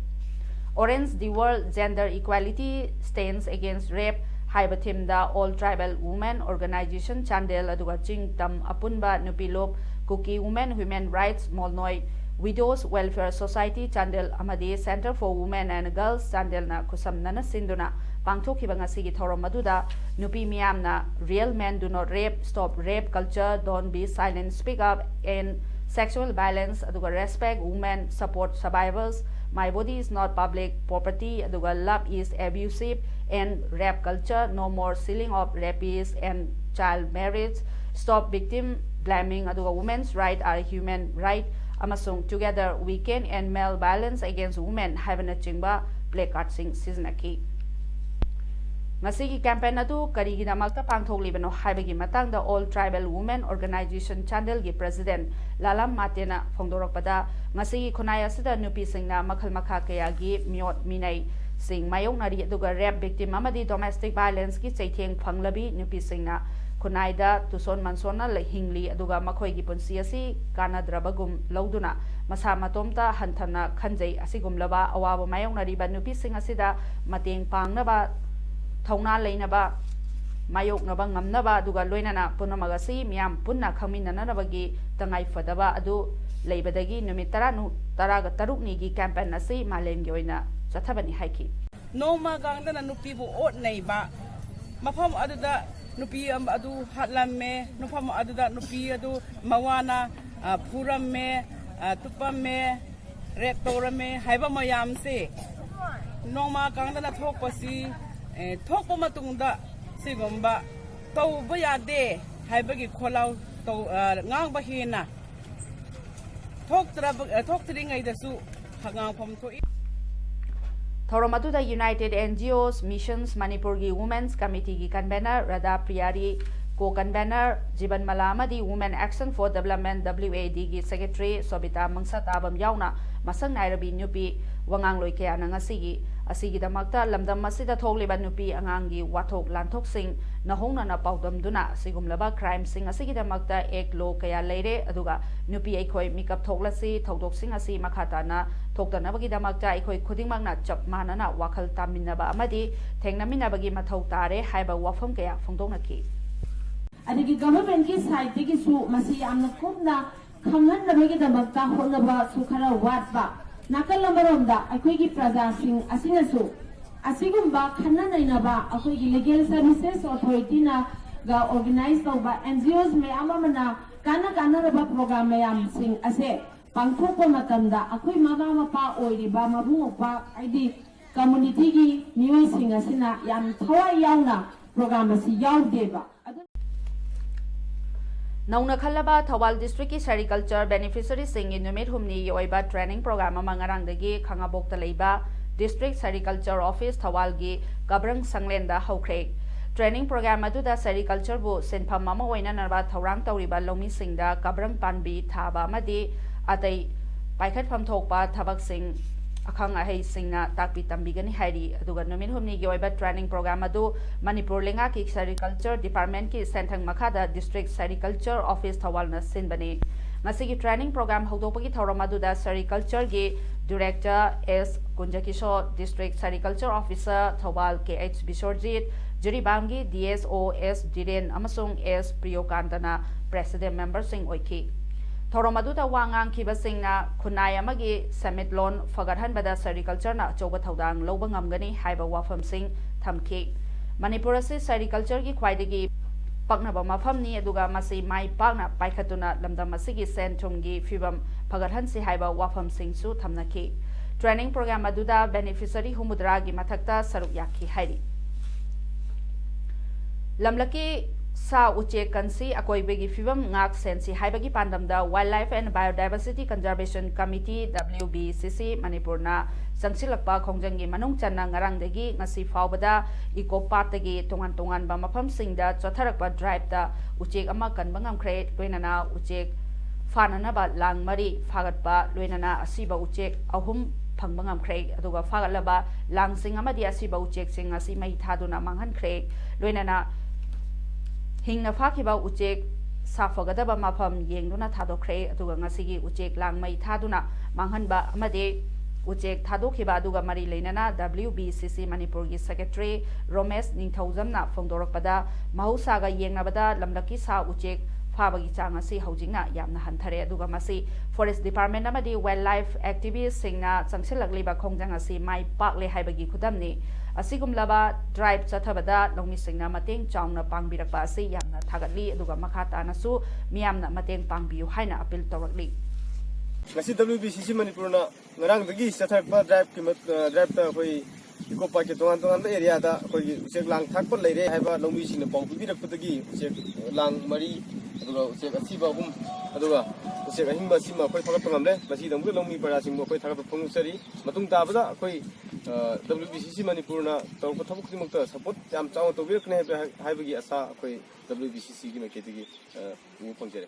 Orange the World, Gender Equality Stands Against Rape ꯍꯥꯏꯕ ꯊꯤꯝꯗ All Tribal Women Organization Chandel ꯑꯗꯨꯒ ꯆꯤꯡ ꯇꯝ ꯑꯄꯨꯟꯕ ꯅꯨꯄꯤ ꯂꯨꯞ, Kuki Women Human Rights ꯃꯣꯜꯅꯣꯏ, Widows Welfare Society Chandel ꯑꯃꯗꯤ Center for Women and Girls ꯆꯥꯟꯗꯦꯜꯅ ꯈꯨꯠꯁꯝꯅꯅ ꯁꯤꯟꯗꯨꯅ ꯄꯥꯡꯊꯣꯛꯈꯤꯕ ꯉꯁꯤꯒꯤ ꯊꯧꯔꯝ ꯑꯗꯨꯗ ꯅꯨꯄꯤ ꯃꯤꯌꯥꯝꯅ Real Men Do Not Rape, Stop Rape Culture, Don't Be Silent, Speak Up, End Sexual Violence, ꯑꯗꯨꯒ Respect Women, Support Survivors, My Body Is Not Public Property, ꯑꯗꯨꯒ Love Is Abusive, End Rape Culture, No More Sealing of Rapists and Child Marriage, Stop Victim Blaming, ꯑꯗꯨꯒ Women's Right Are Human Right ꯑꯃꯁꯨꯡ Together We Can End Male Violence Against Women ꯍꯥꯏꯕꯅꯆꯤꯡꯕ placardꯁꯤꯡ ꯁꯤꯖꯤꯟꯅꯈꯤ꯫ ꯉꯁꯤꯒꯤ campaign ꯑꯗꯨ ꯀꯔꯤꯒꯤꯗꯃꯛꯇ ꯄꯥꯡꯊꯣꯛꯂꯤꯕꯅꯣ ꯍꯥꯏꯕꯒꯤ ꯃꯇꯥꯡꯗ All Tribal Women Organization ꯆꯥꯟꯗꯦꯜꯒꯤ president ꯂꯥꯂꯥꯝ ꯃꯥꯇꯦꯅ ꯐꯣꯡꯗꯣꯔꯛꯄꯗ, ꯉꯁꯤꯒꯤ ꯈꯨꯟꯅꯥꯏ ꯑꯁꯤꯗ ꯅꯨꯄꯤꯁꯤꯡꯅ ꯃꯈꯜ ꯃꯈꯥ ꯀꯌꯥꯒꯤ ꯃꯤꯑꯣꯠ ꯃꯤꯅꯩꯁꯤꯡ ꯃꯥꯌꯣꯛꯅꯔꯤ, ꯑꯗꯨꯒ rape victim ꯑꯃꯗꯤ domestic violenceꯀꯤ ꯆꯩꯊꯦꯡ ꯐꯪꯂꯕꯤ ꯅꯨꯄꯤꯁꯤꯡꯅ ꯈꯨꯟꯅꯥꯏꯗ ꯇꯨꯁꯣꯟ ꯃꯟꯁꯣꯟꯅ ꯂꯩ-, ꯍꯤꯡꯂꯤ, ꯑꯗꯨꯒ ꯃꯈꯣꯏꯒꯤ ꯄꯨꯟꯁꯤ ꯑꯁꯤ ꯀꯥꯟꯅꯗ꯭ꯔꯕꯒꯨꯝ ꯂꯧꯗꯨꯅ ꯃꯁꯥ ꯃꯇꯣꯝꯇ ꯍꯟꯊꯅ ꯈꯟꯖꯩ꯫ ꯑꯁꯤꯒꯨꯝꯂꯕ ꯑꯋꯥꯕ ꯃꯥꯌꯣꯛꯅꯔꯤꯕ ꯅꯨꯄꯤꯁꯤꯡ ꯑꯁꯤꯗ ꯃꯇꯦꯡ ꯄꯥꯡꯅꯕ, ꯊꯧꯅꯥ ꯂꯩꯅꯕ, ꯃꯥꯌꯣꯛꯅꯕ ꯉꯝꯅꯕ, ꯑꯗꯨꯒ ꯂꯣꯏꯅꯅ ꯄꯨꯝꯅꯃꯛ ꯑꯁꯤ ꯃꯤꯌꯥꯝ ꯄꯨꯟꯅ ꯈꯪꯃꯤꯟꯅꯅꯕꯒꯤ ꯇꯉꯥꯏ ꯐꯗꯕ ꯑꯗꯨ ꯂꯩꯕꯗꯒꯤ ꯅꯨꯃꯤꯠ ꯇꯔꯥ ꯅꯨ-, ꯇꯔꯥꯒ ꯇꯔꯨꯛꯅꯤꯒꯤ campaign ꯑꯁꯤ ꯃꯥꯂꯦꯝꯒꯤ ꯑꯣꯏꯅ ꯆꯠꯊꯕꯅꯤ ꯍꯥꯏꯈꯤ꯫ ꯅꯣꯡꯃ ꯀꯥꯡꯗꯅ ꯅꯨꯄꯤꯕꯨ ꯑꯣꯠꯅꯩꯕ, ꯃꯐꯝ ꯑꯗꯨꯗ ꯅꯨꯄꯤ ꯑꯝ-, ꯑꯗꯨ ꯍꯥꯠꯂꯝꯃꯦ, ꯃꯐꯝ ꯑꯗꯨꯗ ꯅꯨꯄꯤ ꯑꯗꯨ ꯃꯋꯥꯅ, ꯑ, ꯐꯨꯔꯝꯃꯦ, ꯑ, ꯇꯨꯞꯄꯝꯃꯦ, rape ꯇꯧꯔꯝꯃꯦ ꯍꯥꯏꯕ ꯃꯌꯥꯝꯁꯦ ꯅꯣꯡꯃ ꯀꯥꯡꯗꯅ ꯊꯣꯛꯄꯁꯤ, ꯑꯦ, ꯊꯣꯛꯄ ꯃꯇꯨꯡꯗ ꯁꯤꯒꯨꯝꯕ ꯇꯧꯕ ꯌꯥꯗꯦ ꯍꯥꯏꯕꯒꯤ ꯈꯣꯜꯂꯥꯎ ꯇꯧ-, ꯑ, ꯉꯥꯡꯕ ꯍꯦꯟꯅ ꯊꯣꯛꯇ꯭ꯔꯕ-, ꯑ, ꯊꯣꯛꯇ꯭ꯔꯤꯉꯩꯗꯁꯨ ꯉꯥꯡꯐꯝ ꯊꯣꯛꯏ꯫ ꯊꯧꯔꯝ ꯑꯗꯨꯗ United N G Os Missions ꯃꯅꯤꯄꯨꯔꯒꯤ Women's Committeeꯒꯤ convener Radha Priyari, co-convener ꯖꯤꯕꯟ ꯃꯂꯥ ꯑꯃꯗꯤ Women Action for Development, W A Dꯒꯤ secretary ꯁꯣꯕꯤꯇꯥ ꯃꯪꯁꯥꯇꯥꯕꯝ ꯌꯥꯎꯅ ꯃꯁꯛ ꯅꯥꯏꯔꯕꯤ ꯅꯨꯄꯤ ꯋꯥꯉꯥꯡꯂꯣꯏ ꯀꯌꯥꯅ ꯉꯁꯤꯒꯤ ꯑꯁꯤꯒꯤꯗꯃꯛꯇ ꯂꯝꯗꯝ ꯑꯁꯤꯗ ꯊꯣꯛꯂꯤꯕ ꯅꯨꯄꯤ ꯑꯉꯥꯡꯒꯤ ꯋꯥꯊꯣꯛ ꯂꯥꯟꯊꯣꯛꯁꯤꯡ ꯅꯧꯍꯧꯅꯅ ꯄꯥꯎꯗꯝꯗꯨꯅ ꯑꯁꯤꯒꯨꯝꯂꯕ crimeꯁꯤꯡ ꯑꯁꯤꯒꯤꯗꯃꯛꯇ act law ꯀꯌꯥ ꯂꯩꯔꯦ꯫ ꯑꯗꯨꯒ ꯅꯨꯄꯤ ꯑꯩꯈꯣꯏ ꯃꯤꯀꯞ ꯊꯣꯛꯂꯁꯤ, ꯊꯧꯗꯣꯛꯁꯤꯡ ꯑꯁꯤ ꯃꯈꯥ ꯇꯥꯅ ꯊꯣꯛꯇꯅꯕꯒꯤꯗꯃꯛꯇ ꯑꯩꯈꯣꯏ ꯈꯨꯗꯤꯡꯃꯛꯅ ꯆꯞ ꯃꯥꯟꯅꯅ ꯋꯥꯈꯜ ꯇꯥꯃꯤꯟꯅꯕ ꯑꯃꯗꯤ ꯊꯦꯡꯅꯃꯤꯟꯅꯕꯒꯤ ꯃꯊꯧ ꯇꯥꯔꯦ ꯍꯥꯏꯕ ꯋꯥꯐꯝ ꯀꯌꯥ ꯐꯣꯡꯗꯣꯛꯅꯈꯤ꯫ ꯑꯗꯒꯤ governmentꯀꯤ sideꯇꯒꯤꯁꯨ ꯃꯁꯤ ꯌꯥꯝꯅ ꯀꯨꯞꯅ ꯈꯪꯍꯟꯅꯕꯒꯤꯗꯃꯛꯇ ꯍꯣꯠꯅꯕꯁꯨ ꯈꯔ ꯋꯥꯠꯄ꯫ ꯅꯥꯀꯜ ꯑꯃꯔꯣꯝꯗ ꯑꯩꯈꯣꯏꯒꯤ ꯄ꯭ꯔꯖꯥꯁꯤꯡ ꯑꯁꯤꯅꯁꯨ ꯑꯁꯤꯒꯨꯝꯕ ꯈꯟꯅ ꯅꯩꯅꯕ ꯑꯩꯈꯣꯏꯒꯤ legal services authorityꯅꯒ organize ꯇꯧꯕ NGOs ꯃꯌꯥꯝ ꯑꯃꯅ ꯀꯥꯟꯅ ꯀꯥꯟꯅꯔꯕ program ꯃꯌꯥꯝꯁꯤꯡ ꯑꯁꯦ ꯄꯥꯡꯊꯣꯛꯄ ꯃꯇꯝꯗ ꯑꯩꯈꯣꯏ ꯃꯃꯥ ꯃꯄꯥ ꯑꯣꯏꯔꯤꯕ ꯃꯕꯨꯡ ꯃꯧꯄ꯭ꯋꯥ ꯍꯥꯏꯗꯤ communityꯒꯤ ꯃꯤꯑꯣꯏꯁꯤꯡ ꯑꯁꯤꯅ ꯌꯥꯝ ꯊꯋꯥꯏ ꯌꯥꯎꯅ program ꯑꯁꯤ ꯌꯥꯎꯗꯦꯕ꯫ ꯑꯗꯨ ꯅꯧꯅ ꯈꯜꯂꯕ ꯊꯧꯕꯥꯜ districtꯀꯤ sericulture beneficiaryꯁꯤꯡꯒꯤ ꯅꯨꯃꯤꯠ ꯍꯨꯝꯅꯤꯒꯤ ꯑꯣꯏꯕ training program ꯑꯃ ꯉꯔꯥꯡꯗꯒꯤ ꯈꯥꯉꯕꯣꯛꯇ ꯂꯩꯕ district sericulture office ꯊꯧꯕꯥꯜꯒꯤ ꯀꯕ꯭ꯔꯪ ꯁꯪꯂꯦꯟꯗ ꯍꯧꯈ꯭ꯔꯦ꯫ Training program ꯑꯗꯨꯗ sericultureꯕꯨ ꯁꯤꯟꯐꯝ ꯑꯃ ꯑꯣꯏꯅꯅꯕ ꯊꯧꯔꯥꯡ ꯇꯧꯔꯤꯕ ꯂꯧꯃꯤꯁꯤꯡꯗ ꯀꯕ꯭ꯔꯪ ꯄꯥꯝꯕꯤ ꯊꯥꯕ ꯑꯃꯗꯤ ꯑꯇꯩ ꯄꯥꯏꯈꯠꯐꯝ ꯊꯣꯛꯄ ꯊꯕꯛꯁꯤꯡ ꯑꯈꯪ ꯑꯍꯩꯁꯤꯡꯅ ꯇꯥꯛꯄꯤ ꯇꯝꯕꯤꯒꯅꯤ ꯍꯥꯏꯔꯤ꯫ ꯑꯗꯨꯒ ꯅꯨꯃꯤꯠ ꯍꯨꯝꯅꯤꯒꯤ ꯑꯣꯏꯕ training program ꯑꯗꯨ ꯃꯅꯤꯄꯨꯔ ꯂꯩꯉꯥꯛꯀꯤ sericulture departmentꯀꯤ ꯁꯦꯟꯊꯪ ꯃꯈꯥꯗ district sericulture office ꯊꯧꯕꯥꯜꯅ ꯁꯤꯟꯕꯅꯤ꯫ ꯉꯁꯤꯒꯤ training program ꯍꯧꯗꯣꯛꯄꯒꯤ ꯊꯧꯔꯝ ꯑꯗꯨꯗ sericultureꯒꯤ director S ꯀꯨꯟꯖꯀꯤꯁꯣꯔ, district sericulture officer Thoubal K H ꯕꯤꯁ꯭ꯋꯔꯖꯤꯠ, ꯖꯤꯔꯤꯕꯥꯝꯒꯤ D S O S ꯙꯤꯔꯦꯟ ꯑꯃꯁꯨꯡ S ꯄ꯭ꯔꯤꯌꯣꯀꯥꯟꯇꯅ president memberꯁꯤꯡ ꯑꯣꯏꯈꯤ꯫ ꯊꯧꯔꯝ ꯑꯗꯨꯗ ꯋꯥ ꯉꯥꯡꯈꯤꯕꯁꯤꯡꯅ ꯈꯨꯟꯅꯥꯏ ꯑꯃꯒꯤ ꯁꯦꯟꯃꯤꯠꯂꯣꯟ ꯐꯒꯠꯍꯟꯕꯗ sericultureꯅ ꯑꯆꯧꯕ ꯊꯧꯗꯥꯡ ꯂꯧꯕ ꯉꯝꯒꯅꯤ ꯍꯥꯏꯕ ꯋꯥꯐꯝꯁꯤꯡ ꯊꯝꯈꯤ꯫ ꯃꯅꯤꯄꯨꯔ ꯑꯁꯤ sericultureꯒꯤ ꯈ꯭ꯋꯥꯏꯗꯒꯤ ꯄꯛꯅꯕ ꯃꯐꯝꯅꯤ, ꯑꯗꯨꯒ ꯃꯁꯤ ꯃꯥꯏ ꯄꯥꯛꯅ ꯄꯥꯏꯈꯠꯇꯨꯅ ꯂꯝꯗꯝ ꯑꯁꯤꯒꯤ ꯁꯦꯟ ꯊꯨꯝꯒꯤ ꯐꯤꯕꯝ ꯐꯒꯠꯍꯟꯁꯤ ꯍꯥꯏꯕ ꯋꯥꯐꯝꯁꯤꯡꯁꯨ ꯊꯝꯅꯈꯤ꯫ Training program ꯑꯗꯨꯗ beneficiary ꯍꯨꯝꯐꯨꯇꯔꯥꯒꯤ ꯃꯊꯛꯇ ꯁꯔꯨꯛ ꯌꯥꯈꯤ ꯍꯥꯏꯔꯤ꯫ ꯂꯝꯂꯛꯀꯤ ꯁꯥ ꯎꯆꯦꯛ ꯀꯟꯁꯤ, ꯑꯀꯣꯏꯕꯒꯤ ꯐꯤꯕꯝ ꯉꯥꯛ ꯁꯦꯟꯁꯤ ꯍꯥꯏꯕꯒꯤ ꯄꯥꯟꯗꯝꯗ Wildlife and Biodiversity Conservation Committee, W B C C, ꯃꯅꯤꯄꯨꯔꯅ ꯆꯪꯁꯤꯜꯂꯛꯄ ꯈꯣꯡꯖꯪꯒꯤ ꯃꯅꯨꯡ ꯆꯟꯅ ꯉꯔꯥꯡꯗꯒꯤ ꯉꯁꯤ ꯐꯥꯎꯕꯗ eco parkꯇꯒꯤ ꯇꯣꯉꯥꯟ ꯇꯣꯉꯥꯟꯕ ꯃꯐꯝꯁꯤꯡꯗ ꯆꯣꯠꯊꯔꯛꯄ driveꯇ ꯎꯆꯦꯛ ꯑꯃ ꯀꯟꯕ ꯉꯝꯈ꯭ꯔꯦ, ꯂꯣꯏꯅꯅ ꯎꯆꯦꯛ ꯐꯥꯅꯅꯕ ꯂꯥꯡ ꯃꯔꯤ ꯐꯥꯒꯠꯄ, ꯂꯣꯏꯅꯅ ꯑꯁꯤꯕ ꯎꯆꯦꯛ ꯑꯍꯨꯝ ꯐꯪꯕ ꯉꯝꯈ꯭ꯔꯦ꯫ ꯑꯗꯨꯒ ꯐꯥꯒꯠꯂꯕ ꯂꯥꯡꯁꯤꯡ ꯑꯃꯗꯤ ꯑꯁꯤꯕ ꯎꯆꯦꯛꯁꯤꯡ ꯑꯁꯤ ꯃꯩ ꯊꯥꯗꯨꯅ ꯃꯥꯡꯍꯟꯈ꯭ꯔꯦ꯫ ꯂꯣꯏꯅꯅ ꯍꯤꯡꯅ ꯐꯥꯈꯤꯕ ꯎꯆꯦꯛ ꯁꯥꯐꯒꯗꯕ ꯃꯐꯝ ꯌꯦꯡꯗꯨꯅ ꯊꯥꯗꯣꯛꯈ꯭ꯔꯦ꯫ ꯑꯗꯨꯒ ꯉꯁꯤꯒꯤ ꯎꯆꯦꯛ ꯂꯥꯡꯃꯩ ꯊꯥꯗꯨꯅ ꯃꯥꯡꯍꯟꯕ ꯑꯃꯗꯤ ꯎꯆꯦꯛ ꯊꯥꯗꯣꯛꯈꯤꯕ ꯑꯗꯨꯒ ꯃꯔꯤ ꯂꯩꯅꯅ W B C C ꯃꯅꯤꯄꯨꯔꯒꯤ ꯁꯦꯀ꯭ꯔꯦꯇꯔꯤ ꯔꯣꯃꯦꯁ ꯅꯤꯡꯊꯧꯖꯝꯅ ꯐꯣꯡꯗꯣꯔꯛꯄꯗ, ꯃꯍꯧꯁꯥꯒ ꯌꯦꯡꯅꯕꯗ ꯂꯝꯂꯛꯀꯤ ꯁꯥ ꯎꯆꯦꯛ ꯐꯥꯕꯒꯤ ꯆꯥꯡ ꯑꯁꯤ ꯍꯧꯖꯤꯛꯅ ꯌꯥꯝꯅ ꯍꯟꯊꯔꯦ꯫ ꯑꯗꯨꯒ ꯃꯁꯤ ꯐꯣꯔꯦꯁ ꯗꯤꯄꯥꯔꯠꯃꯦꯟ ꯑꯃꯗꯤ ꯋꯥꯏꯜ ꯂꯥꯏꯐ ꯑꯦꯛꯇꯤꯚꯤꯁ꯭ꯠꯁꯤꯡꯅ ꯆꯪꯁꯤꯜꯂꯛꯂꯤꯕ ꯈꯣꯡꯖꯪ ꯑꯁꯤ ꯃꯥꯏ ꯄꯥꯛꯂꯦ ꯍꯥꯏꯕꯒꯤ ꯈꯨꯗꯝꯅꯤ꯫ ꯑꯁꯤꯒꯨꯝꯂꯕ ꯗ꯭ꯔꯥꯏꯚ ꯆꯠꯊꯕꯗ ꯂꯧꯃꯤꯁꯤꯡꯅ ꯃꯇꯦꯡ ꯆꯥꯎꯅ ꯄꯥꯡꯕꯤꯔꯛꯄ ꯑꯁꯤ ꯌꯥꯝꯅ ꯊꯥꯒꯠꯂꯤ꯫ ꯑꯗꯨꯒ ꯃꯈꯥ ꯇꯥꯅꯁꯨ ꯃꯤꯌꯥꯝꯅ ꯃꯇꯦꯡ ꯄꯥꯡꯕꯤꯌꯨ ꯍꯥꯏꯅ ꯑꯄꯤꯜ ꯇꯧꯔꯛꯂꯤ꯫ ꯉꯁꯤ W B C C ꯃꯅꯤꯄꯨꯔꯅ ꯉꯔꯥꯡꯗꯒꯤ ꯆꯠꯊꯔꯛꯄ ꯗ꯭ꯔꯥꯏꯚꯀꯤ ꯃꯠ-, ꯑ, ꯗ꯭ꯔꯥꯏꯚꯇ ꯑꯩꯈꯣꯏ ꯏꯀꯣ ꯄꯥꯔꯛꯀꯤ ꯇꯣꯉꯥꯟ ꯇꯣꯉꯥꯟꯕ ꯑꯦꯔꯤꯌꯥꯗ ꯑꯩꯈꯣꯏꯒꯤ ꯎꯆꯦꯛ ꯂꯥꯡ ꯊꯥꯛꯄ ꯂꯩꯔꯦ ꯍꯥꯏꯕ ꯂꯧꯃꯤꯁꯤꯡꯅ ꯄꯥꯎ ꯄꯤꯕꯤꯔꯛꯄꯗꯒꯤ ꯎꯆꯦꯛ ꯂꯥꯡ ꯃꯔꯤ, ꯑꯗꯨꯒ ꯎꯆꯦꯛ ꯑꯁꯤꯕ ꯑꯍꯨꯝ, ꯑꯗꯨꯒ ꯎꯆꯦꯛ ꯑꯍꯤꯡꯕ ꯑꯁꯤꯃ ꯑꯩꯈꯣꯏ ꯐꯥꯒꯠꯄ ꯉꯝꯂꯦ꯫ ꯃꯁꯤꯒꯤꯗꯃꯛꯇ ꯂꯧꯃꯤ ꯄ꯭ꯔꯖꯥꯁꯤꯡꯕꯨ ꯑꯩꯈꯣꯏ ꯊꯥꯒꯠꯄ ꯐꯣꯡꯗꯣꯛꯆꯔꯤ꯫ ꯃꯇꯨꯡ ꯇꯥꯕꯗ ꯑꯩꯈꯣꯏ, ꯑ, W B C C ꯃꯅꯤꯄꯨꯔꯅ ꯇꯧꯔꯛꯄ ꯊꯕꯛ ꯈꯨꯗꯤꯡꯃꯛꯇ ꯁꯄꯣꯔꯠ ꯌꯥꯝ ꯆꯥꯎꯅ ꯇꯧꯕꯤꯔꯛꯀꯅꯤ ꯍꯥꯏꯕ, ꯍꯥꯏꯕꯒꯤ ꯑꯁꯥ ꯑꯩꯈꯣꯏ W B C Cꯒꯤ ꯃꯥꯏꯀꯩꯗꯒꯤ, ꯑ, ꯎꯕ ꯐꯪꯖꯔꯦ꯫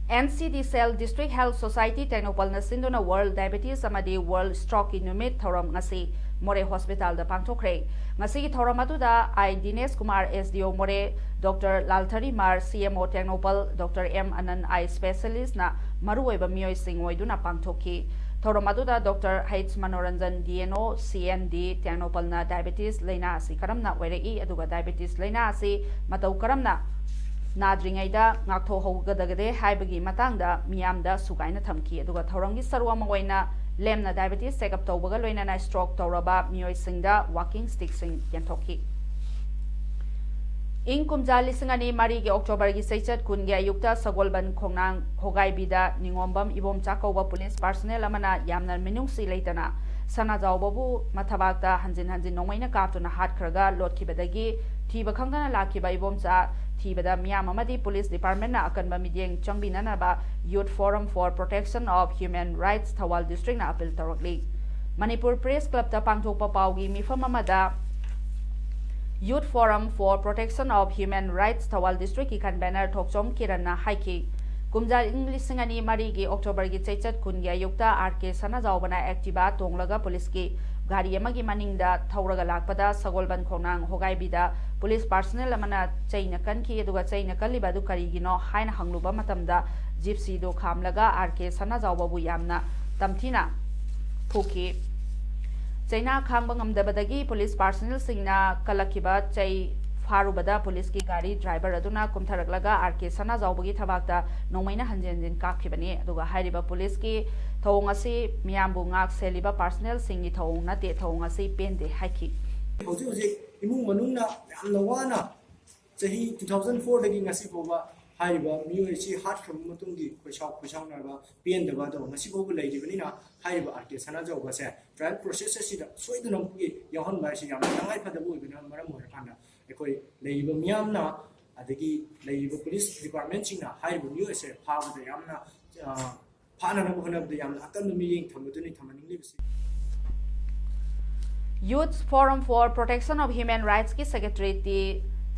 N C D cell District Health Society ꯇꯦꯡꯅꯧꯄꯜꯅ ꯁꯤꯟꯗꯨꯅ World Diabetes ꯑꯃꯗꯤ World Strokeꯀꯤ ꯅꯨꯃꯤꯠ ꯊꯧꯔꯝ ꯉꯁꯤ ꯃꯣꯔꯦ ꯍꯣꯁꯄꯤꯇꯥꯜꯗ ꯄꯥꯡꯊꯣꯛꯈ꯭ꯔꯦ꯫ ꯉꯁꯤꯒꯤ ꯊꯧꯔꯝ ꯑꯗꯨꯗ I Dinesh Kumar, S D O ꯃꯣꯔꯦ, Doctor ꯂꯥꯜꯊꯔꯤꯃꯥꯔ, C M O Tengnoupal, Doctor M ꯑꯅꯟ, Eye Specialistꯅ ꯃꯔꯨꯑꯣꯏꯕ ꯃꯤꯑꯣꯏꯁꯤꯡ ꯑꯣꯏꯗꯨꯅ ꯄꯥꯡꯊꯣꯛꯈꯤ꯫ ꯊꯧꯔꯝ ꯑꯗꯨꯗ Doctor H Manoranjan, D N O, C N D ꯇꯦꯡꯅꯧꯄꯜꯅ diabetes ꯂꯥꯏꯅꯥ ꯑꯁꯤ ꯀꯔꯝꯅ ꯑꯣꯏꯔꯛꯏ ꯑꯗꯨꯒ diabetes ꯂꯥꯏꯅꯥ ꯑꯁꯤ ꯃꯇꯧ ꯀꯔꯝꯅ ꯅꯥꯗ꯭ꯔꯤꯉꯩꯗ ꯉꯥꯛꯊꯣꯛꯍꯧꯒꯗꯒꯦ ꯍꯥꯏꯕꯒꯤ ꯃꯇꯥꯡꯗ ꯃꯤꯌꯥꯝꯗ ꯁꯨꯒꯥꯏꯅ ꯊꯝꯈꯤ꯫ ꯑꯗꯨꯒ ꯊꯧꯔꯝꯒꯤ ꯁꯔꯨꯛ ꯑꯃ ꯑꯣꯏꯅ ꯂꯦꯝꯅ diabetes check up ꯇꯧꯕꯒ ꯂꯣꯏꯅꯅ stroke ꯇꯧꯔꯕ ꯃꯤꯑꯣꯏꯁꯤꯡꯗ walking stickꯁꯤꯡ ꯌꯦꯟꯊꯣꯛꯈꯤ꯫ ꯏꯪ ꯀꯨꯝꯖꯥ ꯂꯤꯁꯤꯡ ꯑꯅꯤ ꯃꯔꯤꯒꯤ ꯑꯣꯛꯇꯣꯕꯔꯒꯤ ꯆꯩꯆꯠ ꯀꯨꯟꯒꯤ ꯑꯌꯨꯛꯇ ꯁꯒꯣꯜꯕꯟ ꯈꯣꯡꯅꯥꯡ ꯈꯣꯒꯥꯏꯕꯤꯗ ꯅꯤꯉꯣꯝꯕꯝ ꯏꯕꯣꯝꯆꯥ ꯀꯧꯕ police personnel ꯑꯃꯅ ꯌꯥꯝꯅ ꯃꯤꯅꯨꯡꯁꯤ ꯂꯩꯇꯅ ꯁꯅꯥꯖꯥꯎꯕꯕꯨ ꯃꯊꯕꯥꯛꯇ ꯍꯟꯖꯤꯟ ꯍꯟꯖꯤꯟ ꯅꯣꯡꯃꯩꯅ ꯀꯥꯞꯇꯨꯅ ꯍꯥꯠꯈ꯭ꯔꯒ ꯂꯣꯠꯈꯤꯕꯗꯒꯤ ꯊꯤꯕ ꯈꯪꯗꯅ ꯂꯥꯛꯈꯤꯕ ꯏꯕꯣꯝꯆꯥ ꯊꯤꯕꯗ ꯃꯤꯌꯥꯝ ꯑꯃꯗꯤ police departmentꯅ ꯑꯀꯟꯕ ꯃꯤꯠꯌꯦꯡ ꯆꯪꯕꯤꯅꯅꯕ Youth Forum for Protection of Human Rights Thoubal districtꯅ appeal ꯇꯧꯔꯛꯂꯤ꯫ Manipur Press Clubꯇ ꯄꯥꯡꯊꯣꯛꯄ ꯄꯥꯎꯒꯤ ꯃꯤꯐꯝ ꯑꯃꯗ Youth Forum for Protection of Human Rights Thoubal districtꯀꯤ convener ꯊꯣꯛꯆꯣꯝ ꯀꯤꯔꯟꯅ ꯍꯥꯏꯈꯤ, ꯀꯨꯝꯖꯥ ꯏꯪ ꯂꯤꯁꯤꯡ ꯑꯅꯤ ꯃꯔꯤꯒꯤ ꯑꯣꯛꯇꯣꯕꯔꯒꯤ ꯆꯩꯆꯠ ꯀꯨꯟꯒꯤ ꯑꯌꯨꯛꯇ R K ꯁꯅꯥꯖꯥꯎꯕꯅ Activa ꯇꯣꯡꯂꯒ policeꯀꯤ ꯒꯥꯔꯤ ꯑꯃꯒꯤ ꯃꯅꯤꯡꯗ ꯊꯧꯔꯒ ꯂꯥꯛꯄꯗ ꯁꯒꯣꯜꯕꯟ ꯈꯣꯡꯅꯥꯡ ꯍꯣꯒꯥꯏꯕꯤꯗ ꯄꯨꯂꯤꯁ ꯄꯥꯔꯁꯅꯦꯜ ꯑꯃꯅ ꯆꯩꯅ ꯀꯟꯈꯤ꯫ ꯑꯗꯨꯒ ꯆꯩꯅ ꯀꯜꯂꯤꯕ ꯑꯗꯨ ꯀꯔꯤꯒꯤꯅꯣ ꯍꯥꯏꯅ ꯍꯪꯂꯨꯕ ꯃꯇꯝꯗ ꯖꯤꯞꯁꯤꯗꯨ ꯈꯥꯝꯂꯒ ꯑꯥꯔ ꯀꯦ ꯁꯅꯥꯖꯥꯎꯕꯕꯨ ꯌꯥꯝꯅ ꯇꯝꯊꯤꯅ ꯐꯨꯈꯤ꯫ ꯆꯩꯅꯥ ꯈꯥꯡꯕ ꯉꯝꯗꯕꯗꯒꯤ ꯄꯨꯂꯤꯁ ꯄꯥꯔꯁꯅꯦꯜꯁꯤꯡꯅ ꯀꯜꯂꯛꯈꯤꯕ ꯆꯩ ꯐꯥꯔꯨꯕꯗ ꯄꯨꯂꯤꯁꯀꯤ ꯒꯥꯔꯤ ꯗ꯭ꯔꯥꯏꯚꯔ ꯑꯗꯨꯅ ꯀꯨꯝꯊꯔꯛꯂꯒ ꯑꯥꯔ ꯀꯦ ꯁꯅꯥꯖꯥꯎꯕꯒꯤ ꯊꯕꯥꯛꯇ ꯅꯣꯡꯃꯩꯅ ꯍꯟꯖꯤꯟ ꯍꯟꯖꯤꯟ ꯀꯥꯞꯈꯤꯕꯅꯤ꯫ ꯑꯗꯨꯒ ꯍꯥꯏꯔꯤꯕ ꯄꯨꯂꯤꯁꯀꯤ ꯊꯧꯑꯣꯡ ꯑꯁꯤ ꯃꯤꯌꯥꯝꯕꯨ ꯉꯥꯛ ꯁꯦꯜꯂꯤꯕ ꯄꯥꯔꯁꯅꯦꯜꯁꯤꯡꯒꯤ ꯊꯧꯑꯣꯡ ꯅꯠꯇꯦ, ꯊꯧꯑꯣꯡ ꯑꯁꯤ ꯄꯦꯟꯗꯦ ꯍꯥꯏꯈꯤ꯫ ꯍꯧꯖꯤꯛ ꯍꯧꯖꯤꯛ ꯏꯃꯨꯡ ꯃꯅꯨꯡꯅ ꯌꯥꯝꯅ ꯋꯥꯅ ꯆꯍꯤ two thousand four ꯗꯒꯤ ꯉꯁꯤ ꯐꯥꯎꯕ ꯍꯥꯏꯔꯤꯕ ꯃꯤꯑꯣꯏ ꯑꯁꯤ ꯍꯥꯠꯈ꯭ꯔꯕ ꯃꯇꯨꯡꯒꯤ ꯈꯣꯏꯁꯥꯎ ꯈꯣꯏꯁꯥꯎꯅꯕ ꯄꯦꯟꯗꯕ ꯑꯗꯣ ꯉꯁꯤ ꯐꯥꯎꯕ ꯂꯩꯔꯤꯕꯅꯤꯅ ꯍꯥꯏꯔꯤꯕ ꯑꯥꯔ ꯀꯦ ꯁꯅꯥꯖꯥꯎꯕꯁꯦ ꯇ꯭ꯔꯥꯏꯌꯦꯜ ꯄ꯭ꯔꯣꯁꯦꯁ ꯑꯁꯤꯗ ꯁꯣꯏꯗꯅꯃꯛꯀꯤ ꯌꯥꯎꯍꯟꯕ ꯍꯥꯏꯁꯤ ꯌꯥꯝꯅ ꯇꯉꯥꯏꯐꯗꯕ ꯑꯣꯏꯕꯅ ꯃꯔꯝ ꯑꯣꯏꯔꯀꯥꯟꯗ ꯑꯩꯈꯣꯏ ꯂꯩꯔꯤꯕ ꯃꯤꯌꯥꯝꯅ ꯑꯗꯒꯤ ꯂꯩꯔꯤꯕ ꯄꯨꯂꯤꯁ ꯗꯤꯄꯥꯔꯠꯃꯦꯟꯁꯤꯡꯅ ꯍꯥꯏꯔꯤꯕ ꯃꯤꯑꯣꯏ ꯑꯁꯦ ꯐꯥꯕꯗ ꯌꯥꯝꯅ ꯑ, ꯐꯥꯅꯅꯕ ꯍꯣꯠꯅꯕꯗ ꯌꯥꯝꯅ ꯑꯀꯟꯕ ꯃꯤꯠꯌꯦꯡ ꯊꯝꯕꯗꯨꯅꯤ ꯊꯝꯍꯟꯅꯤꯡꯂꯤꯕꯁꯤ꯫ Youth Forum for Protection of Human Rights ꯀꯤ ꯁꯦꯀ꯭ꯔꯦꯇꯔꯤ ꯇꯤ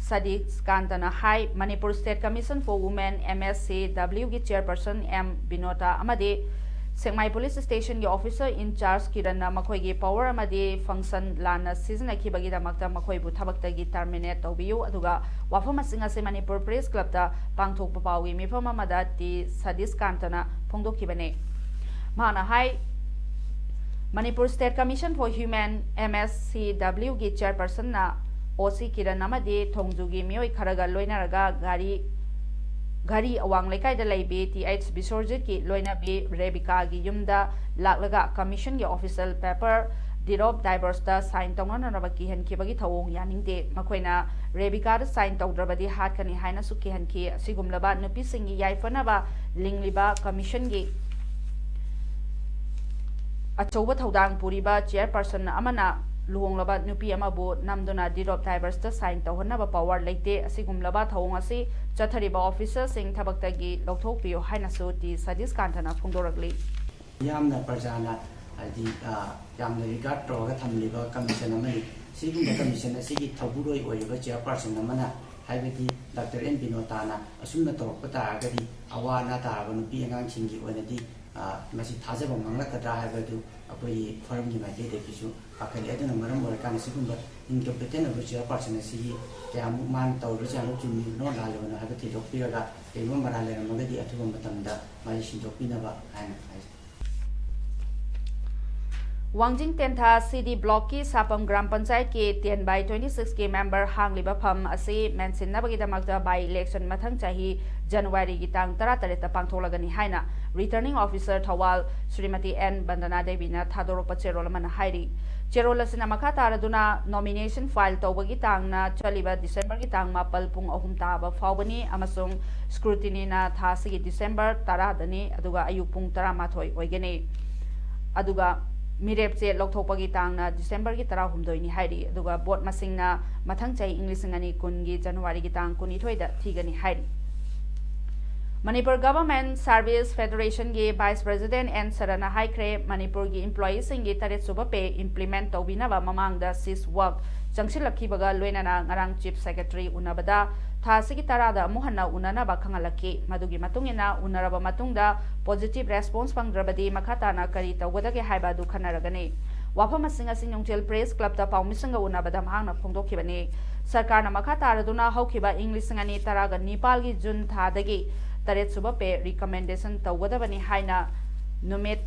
ꯁꯗꯤꯁ ꯀꯥꯟꯇꯅ ꯍꯥꯏ, Manipur state commission for women, M S C W ꯒꯤ ꯆꯤꯌꯔꯄꯔꯁꯟ ꯑꯦꯝ ꯕꯤꯅꯣꯇꯥ ꯑꯃꯗꯤ ꯁꯦꯛꯃꯥꯏ ꯄꯨꯂꯤꯁ ꯁ꯭ꯇꯦꯁꯟꯒꯤ ꯑꯣꯐꯤꯁꯔ ꯏꯟꯆꯥꯔꯖ ꯀꯤꯔꯟꯅ ꯃꯈꯣꯏꯒꯤ ꯄꯋꯔ ꯑꯃꯗꯤ ꯐꯪꯁꯟ ꯂꯥꯟꯅ ꯁꯤꯖꯤꯟꯅꯈꯤꯕꯒꯤꯗꯃꯛꯇ ꯃꯈꯣꯏꯕꯨ ꯊꯕꯛꯇꯒꯤ ꯇꯔꯃꯤꯅꯦꯠ ꯇꯧꯕꯤꯌꯨ, ꯑꯗꯨꯒ ꯋꯥꯐꯝꯁꯤꯡ ꯑꯁꯤ ꯃꯅꯤꯄꯨꯔ ꯄ꯭ꯔꯦꯁ ꯀ꯭ꯂꯕꯇ ꯄꯥꯡꯊꯣꯛꯄ ꯄꯥꯎꯒꯤ ꯃꯤꯐꯝ ꯑꯃꯗ ꯇꯤ ꯁꯗꯤꯁ ꯀꯥꯟꯇꯅ ꯐꯣꯡꯗꯣꯛꯈꯤꯕꯅꯤ꯫ ꯃꯍꯥꯛꯅ ꯍꯥꯏ, Manipur state commission for human, M S C W ꯒꯤ ꯆꯤꯌꯔꯄꯔꯁꯟꯅ ꯑꯣ ꯁꯤ ꯀꯤꯔꯟ ꯑꯃꯗꯤ ꯊꯣꯡꯖꯨꯒꯤ ꯃꯤꯑꯣꯏ ꯈꯔꯒ ꯂꯣꯏꯅꯔꯒ ꯒꯥꯔꯤ, ꯘꯔꯤ ꯑꯋꯥꯡ ꯂꯩꯀꯥꯏꯗ ꯂꯩꯕꯤ ꯇꯤ ꯑꯩꯆ ꯕꯤꯁꯣꯔꯖꯤꯠꯀꯤ ꯂꯣꯏꯅꯕꯤ ꯔꯦꯕꯤꯀꯥꯒꯤ ꯌꯨꯝꯗ ꯂꯥꯛꯂꯒ ꯀꯃꯤꯁꯟꯒꯤ ꯑꯣꯐꯤꯁꯤꯌꯦꯜ ꯄꯦꯄꯔ ꯗꯤꯠ ꯑꯣꯐ ꯗꯥꯏꯚꯣꯔꯁꯇ ꯁꯥꯏꯟ ꯇꯧꯅꯅꯕ ꯀꯤꯍꯟꯈꯤꯕꯒꯤ ꯊꯧꯑꯣꯡ ꯌꯥꯅꯤꯡꯗꯦ꯫ ꯃꯈꯣꯏꯅ ꯔꯦꯕꯤꯀꯥꯗ ꯁꯥꯏꯟ ꯇꯧꯗ꯭ꯔꯕꯗꯤ ꯍꯥꯠꯀꯅꯤ ꯍꯥꯏꯅꯁꯨ ꯀꯤꯍꯟꯈꯤ꯫ ꯑꯁꯤꯒꯨꯝꯂꯕ ꯅꯨꯄꯤꯁꯤꯡꯒꯤ ꯌꯥꯏꯐꯅꯕ ꯂꯤꯡꯂꯤꯕ ꯀꯃꯤꯁꯟꯒꯤ ꯑꯆꯧꯕ ꯊꯧꯗꯥꯡ ꯄꯨꯔꯤꯕ ꯆꯤꯌꯔꯄꯔꯁꯟ ꯑꯃꯅ ꯂꯨꯍꯣꯡꯂꯕ ꯅꯨꯄꯤ ꯑꯃꯕꯨ ꯅꯝꯗꯨꯅ ꯗꯤꯠ ꯑꯣꯐ ꯗꯥꯏꯚꯣꯔꯁꯇ ꯁꯥꯏꯟ ꯇꯧꯍꯟꯅꯕ ꯄꯋꯔ ꯂꯩꯇꯦ꯫ ꯑꯁꯤꯒꯨꯝꯂꯕ ꯊꯧꯑꯣꯡ ꯑꯁꯤ ꯆꯠꯊꯔꯤꯕ ꯑꯣꯐꯤꯁꯔꯁꯤꯡ ꯊꯕꯛꯇꯒꯤ ꯂꯧꯊꯣꯛꯄꯤꯌꯨ ꯍꯥꯏꯅꯁꯨ ꯇꯤ ꯁꯗꯤꯁ ꯀꯥꯟꯇꯅ ꯐꯣꯡꯗꯣꯔꯛꯂꯤ꯫ ꯌꯥꯝꯅ ꯄ꯭ꯔꯖꯥꯅ ꯍꯥꯏꯗꯤ, ꯑ, ꯌꯥꯝꯅ ꯔꯤꯒꯥꯔꯗ ꯇꯧꯔꯒ ꯊꯝꯂꯤꯕ ꯀꯃꯤꯁꯟ ꯑꯃꯅꯤ꯫ ꯁꯤꯒꯨꯝꯕ ꯀꯃꯤꯁꯟ ꯑꯁꯤꯒꯤ ꯊꯧꯕꯨꯔꯣꯏ ꯑꯣꯏꯔꯤꯕ ꯆꯤꯌꯔꯄꯔꯁꯟ ꯑꯃꯅ, ꯍꯥꯏꯕꯗꯤ ꯗꯥꯛꯇꯔ ꯑꯦꯟ ꯕꯤꯅꯣꯇꯥꯅ ꯑꯁꯨꯝꯅ ꯇꯧꯔꯛꯄ ꯇꯥꯔꯒꯗꯤ ꯑꯋꯥ ꯑꯅꯥ ꯇꯥꯔꯕ ꯅꯨꯄꯤ ꯑꯉꯥꯡꯁꯤꯡꯒꯤ ꯑꯣꯏꯅꯗꯤ, ꯑ, ꯃꯁꯤ ꯊꯥꯖꯕ ꯃꯥꯡꯂꯛꯀꯗ꯭ꯔꯥ ꯍꯥꯏꯕꯗꯨ ꯑꯩꯈꯣꯏꯒꯤ ꯐꯣꯔꯝꯒꯤ ꯃꯥꯏꯀꯩꯗꯒꯤꯁꯨ ꯄꯥꯈꯠꯂꯤ꯫ ꯑꯗꯨꯅ ꯃꯔꯝ ꯑꯣꯏꯔꯀꯥꯟꯗ ꯁꯤꯒꯨꯝꯕ incompetent ꯑꯣꯏꯕ chairperson ꯑꯁꯤꯒꯤ ꯀꯌꯥꯃꯨꯛ ꯃꯥꯅ ꯇꯧꯔꯤꯕꯁꯤ ꯌꯥꯝꯅ ꯆꯨꯝꯃꯤꯕꯅꯣ ꯂꯥꯜꯂꯤꯕꯅꯣ ꯍꯥꯏꯕ ꯊꯤꯗꯣꯛꯄꯤꯔꯒ ꯀꯔꯤꯒꯨꯝꯕ ꯃꯔꯥꯜ ꯂꯩꯔꯝꯃꯒꯗꯤ ꯑꯊꯨꯕ ꯃꯇꯝꯗ ꯃꯥꯁꯤ ꯁꯤꯟꯗꯣꯛꯄꯤꯅꯕ ꯍꯥꯏꯅ ꯍꯥꯏꯖꯩ꯫ ꯋꯥꯡꯖꯤꯡ ꯇꯦꯟꯊꯥ ꯁꯤ ꯗꯤ ꯕ꯭ꯂꯣꯛꯀꯤ ꯁꯥꯄꯝ ꯒ꯭ꯔꯥꯝ ꯄꯟꯆꯥꯌꯠꯀꯤ ten by twenty six ꯀꯤ ꯃꯦꯝꯕꯔ ꯍꯥꯡꯂꯤꯕ ꯐꯝ ꯑꯁꯤ ꯃꯦꯟꯁꯤꯟꯅꯕꯒꯤꯗꯃꯛꯇ by election ꯃꯊꯪ ꯆꯍꯤ ꯖꯅꯋꯥꯔꯤꯒꯤ ꯇꯥꯡ ꯇꯔꯥꯇꯔꯦꯠꯇ ꯄꯥꯡꯊꯣꯛꯂꯒꯅꯤ ꯍꯥꯏꯅ Returning Officer Thoubal Shrimati and ꯕꯟꯗꯅꯥ ꯗꯦꯕꯤꯅ ꯊꯥꯗꯣꯔꯛꯄ ꯆꯦꯔꯣꯜ ꯑꯃꯅ ꯍꯥꯏꯔꯤ꯫ ꯆꯦꯔꯣꯜ ꯑꯁꯤꯅ ꯃꯈꯥ ꯇꯥꯔꯗꯨꯅ nomination file ꯇꯧꯕꯒꯤ ꯇꯥꯡꯅ ꯆꯠꯂꯤꯕ ꯗꯤꯁꯦꯝꯕꯔꯒꯤ ꯇꯥꯡ ꯃꯥꯄꯜ ꯄꯨꯡ ꯑꯍꯨꯝ ꯇꯥꯕ ꯐꯥꯎꯕꯅꯤ ꯑꯃꯁꯨꯡ scrutiny ꯅ ꯊꯥ ꯑꯁꯤꯒꯤ ꯗꯤꯁꯦꯝꯕꯔ ꯇꯔꯥꯗꯅꯤ, ꯑꯗꯨꯒ ꯑꯌꯨꯛ ꯄꯨꯡ ꯇꯔꯥꯃꯥꯊꯣꯏ ꯑꯣꯏꯒꯅꯤ꯫ ꯑꯗꯨꯒ ꯃꯤꯔꯦꯞꯆꯦ ꯂꯧꯊꯣꯛꯄꯒꯤ ꯇꯥꯡꯅ ꯗꯤꯁꯦꯝꯕꯔꯒꯤ ꯇꯔꯥꯍꯨꯝꯗꯣꯏꯅꯤ ꯍꯥꯏꯔꯤ, ꯑꯗꯨꯒ vote ꯃꯁꯤꯡꯅ ꯃꯊꯪ ꯆꯍꯤ ꯏꯪ ꯂꯤꯁꯤꯡ ꯑꯅꯤ ꯀꯨꯟꯒꯤ ꯖꯅꯋꯥꯔꯤꯒꯤ ꯇꯥꯡ ꯀꯨꯟꯅꯤꯊꯣꯏꯗ ꯊꯤꯒꯅꯤ ꯍꯥꯏꯔꯤ꯫ ꯃꯅꯤꯄꯨꯔ Government Service Federation ꯒꯤ Vice President ꯑꯦꯟ ꯁꯔꯅ ꯍꯥꯏꯈ꯭ꯔꯦ, ꯃꯅꯤꯄꯨꯔꯒꯤ employee ꯁꯤꯡꯒꯤ ꯇꯔꯦꯠ ꯁꯨꯕ pay implement ꯇꯧꯕꯤꯅꯕ ꯃꯃꯥꯡꯗ cease work ꯆꯪꯁꯤꯜꯂꯛꯈꯤꯕꯒ ꯂꯣꯏꯅꯅ ꯉꯔꯥꯡ Chief Secretary ꯎꯅꯕꯗ ꯊꯥ ꯑꯁꯤꯒꯤ ꯇꯔꯥꯗ ꯑꯃꯨꯛ ꯍꯟꯅ ꯎꯅꯅꯕ ꯈꯪꯍꯜꯂꯛꯈꯤ꯫ ꯃꯗꯨꯒꯤ ꯃꯇꯨꯡ ꯏꯟꯅ ꯎꯅꯔꯕ ꯃꯇꯨꯡꯗ positive response ꯐꯪꯗ꯭ꯔꯕꯗꯤ ꯃꯈꯥ ꯇꯥꯅ ꯀꯔꯤ ꯇꯧꯒꯗꯒꯦ ꯍꯥꯏꯕ ꯑꯗꯨ ꯈꯟꯅꯔꯒꯅꯤ꯫ ꯋꯥꯐꯝ ꯑꯁꯤꯡ ꯑꯁꯤ ꯅꯨꯡꯊꯤꯜ Press Club ꯇ ꯄꯥꯎꯃꯤꯁꯤꯡꯒ ꯎꯅꯕꯗ ꯃꯍꯥꯛꯅ ꯐꯣꯡꯗꯣꯛꯈꯤꯕꯅꯤ꯫ ꯁꯔꯀꯥꯔꯅ ꯃꯈꯥ ꯇꯥꯔꯗꯨꯅ ꯍꯧꯈꯤꯕ ꯏꯪ ꯂꯤꯁꯤꯡ ꯑꯅꯤ ꯇꯔꯥꯒ ꯅꯤꯄꯥꯜꯒꯤ ꯖꯨꯟ ꯊꯥꯗꯒꯤ ꯇꯔꯦꯠ ꯁꯨꯕ pay recommendation ꯇꯧꯒꯗꯕꯅꯤ ꯍꯥꯏꯅ ꯅꯨꯃꯤꯠ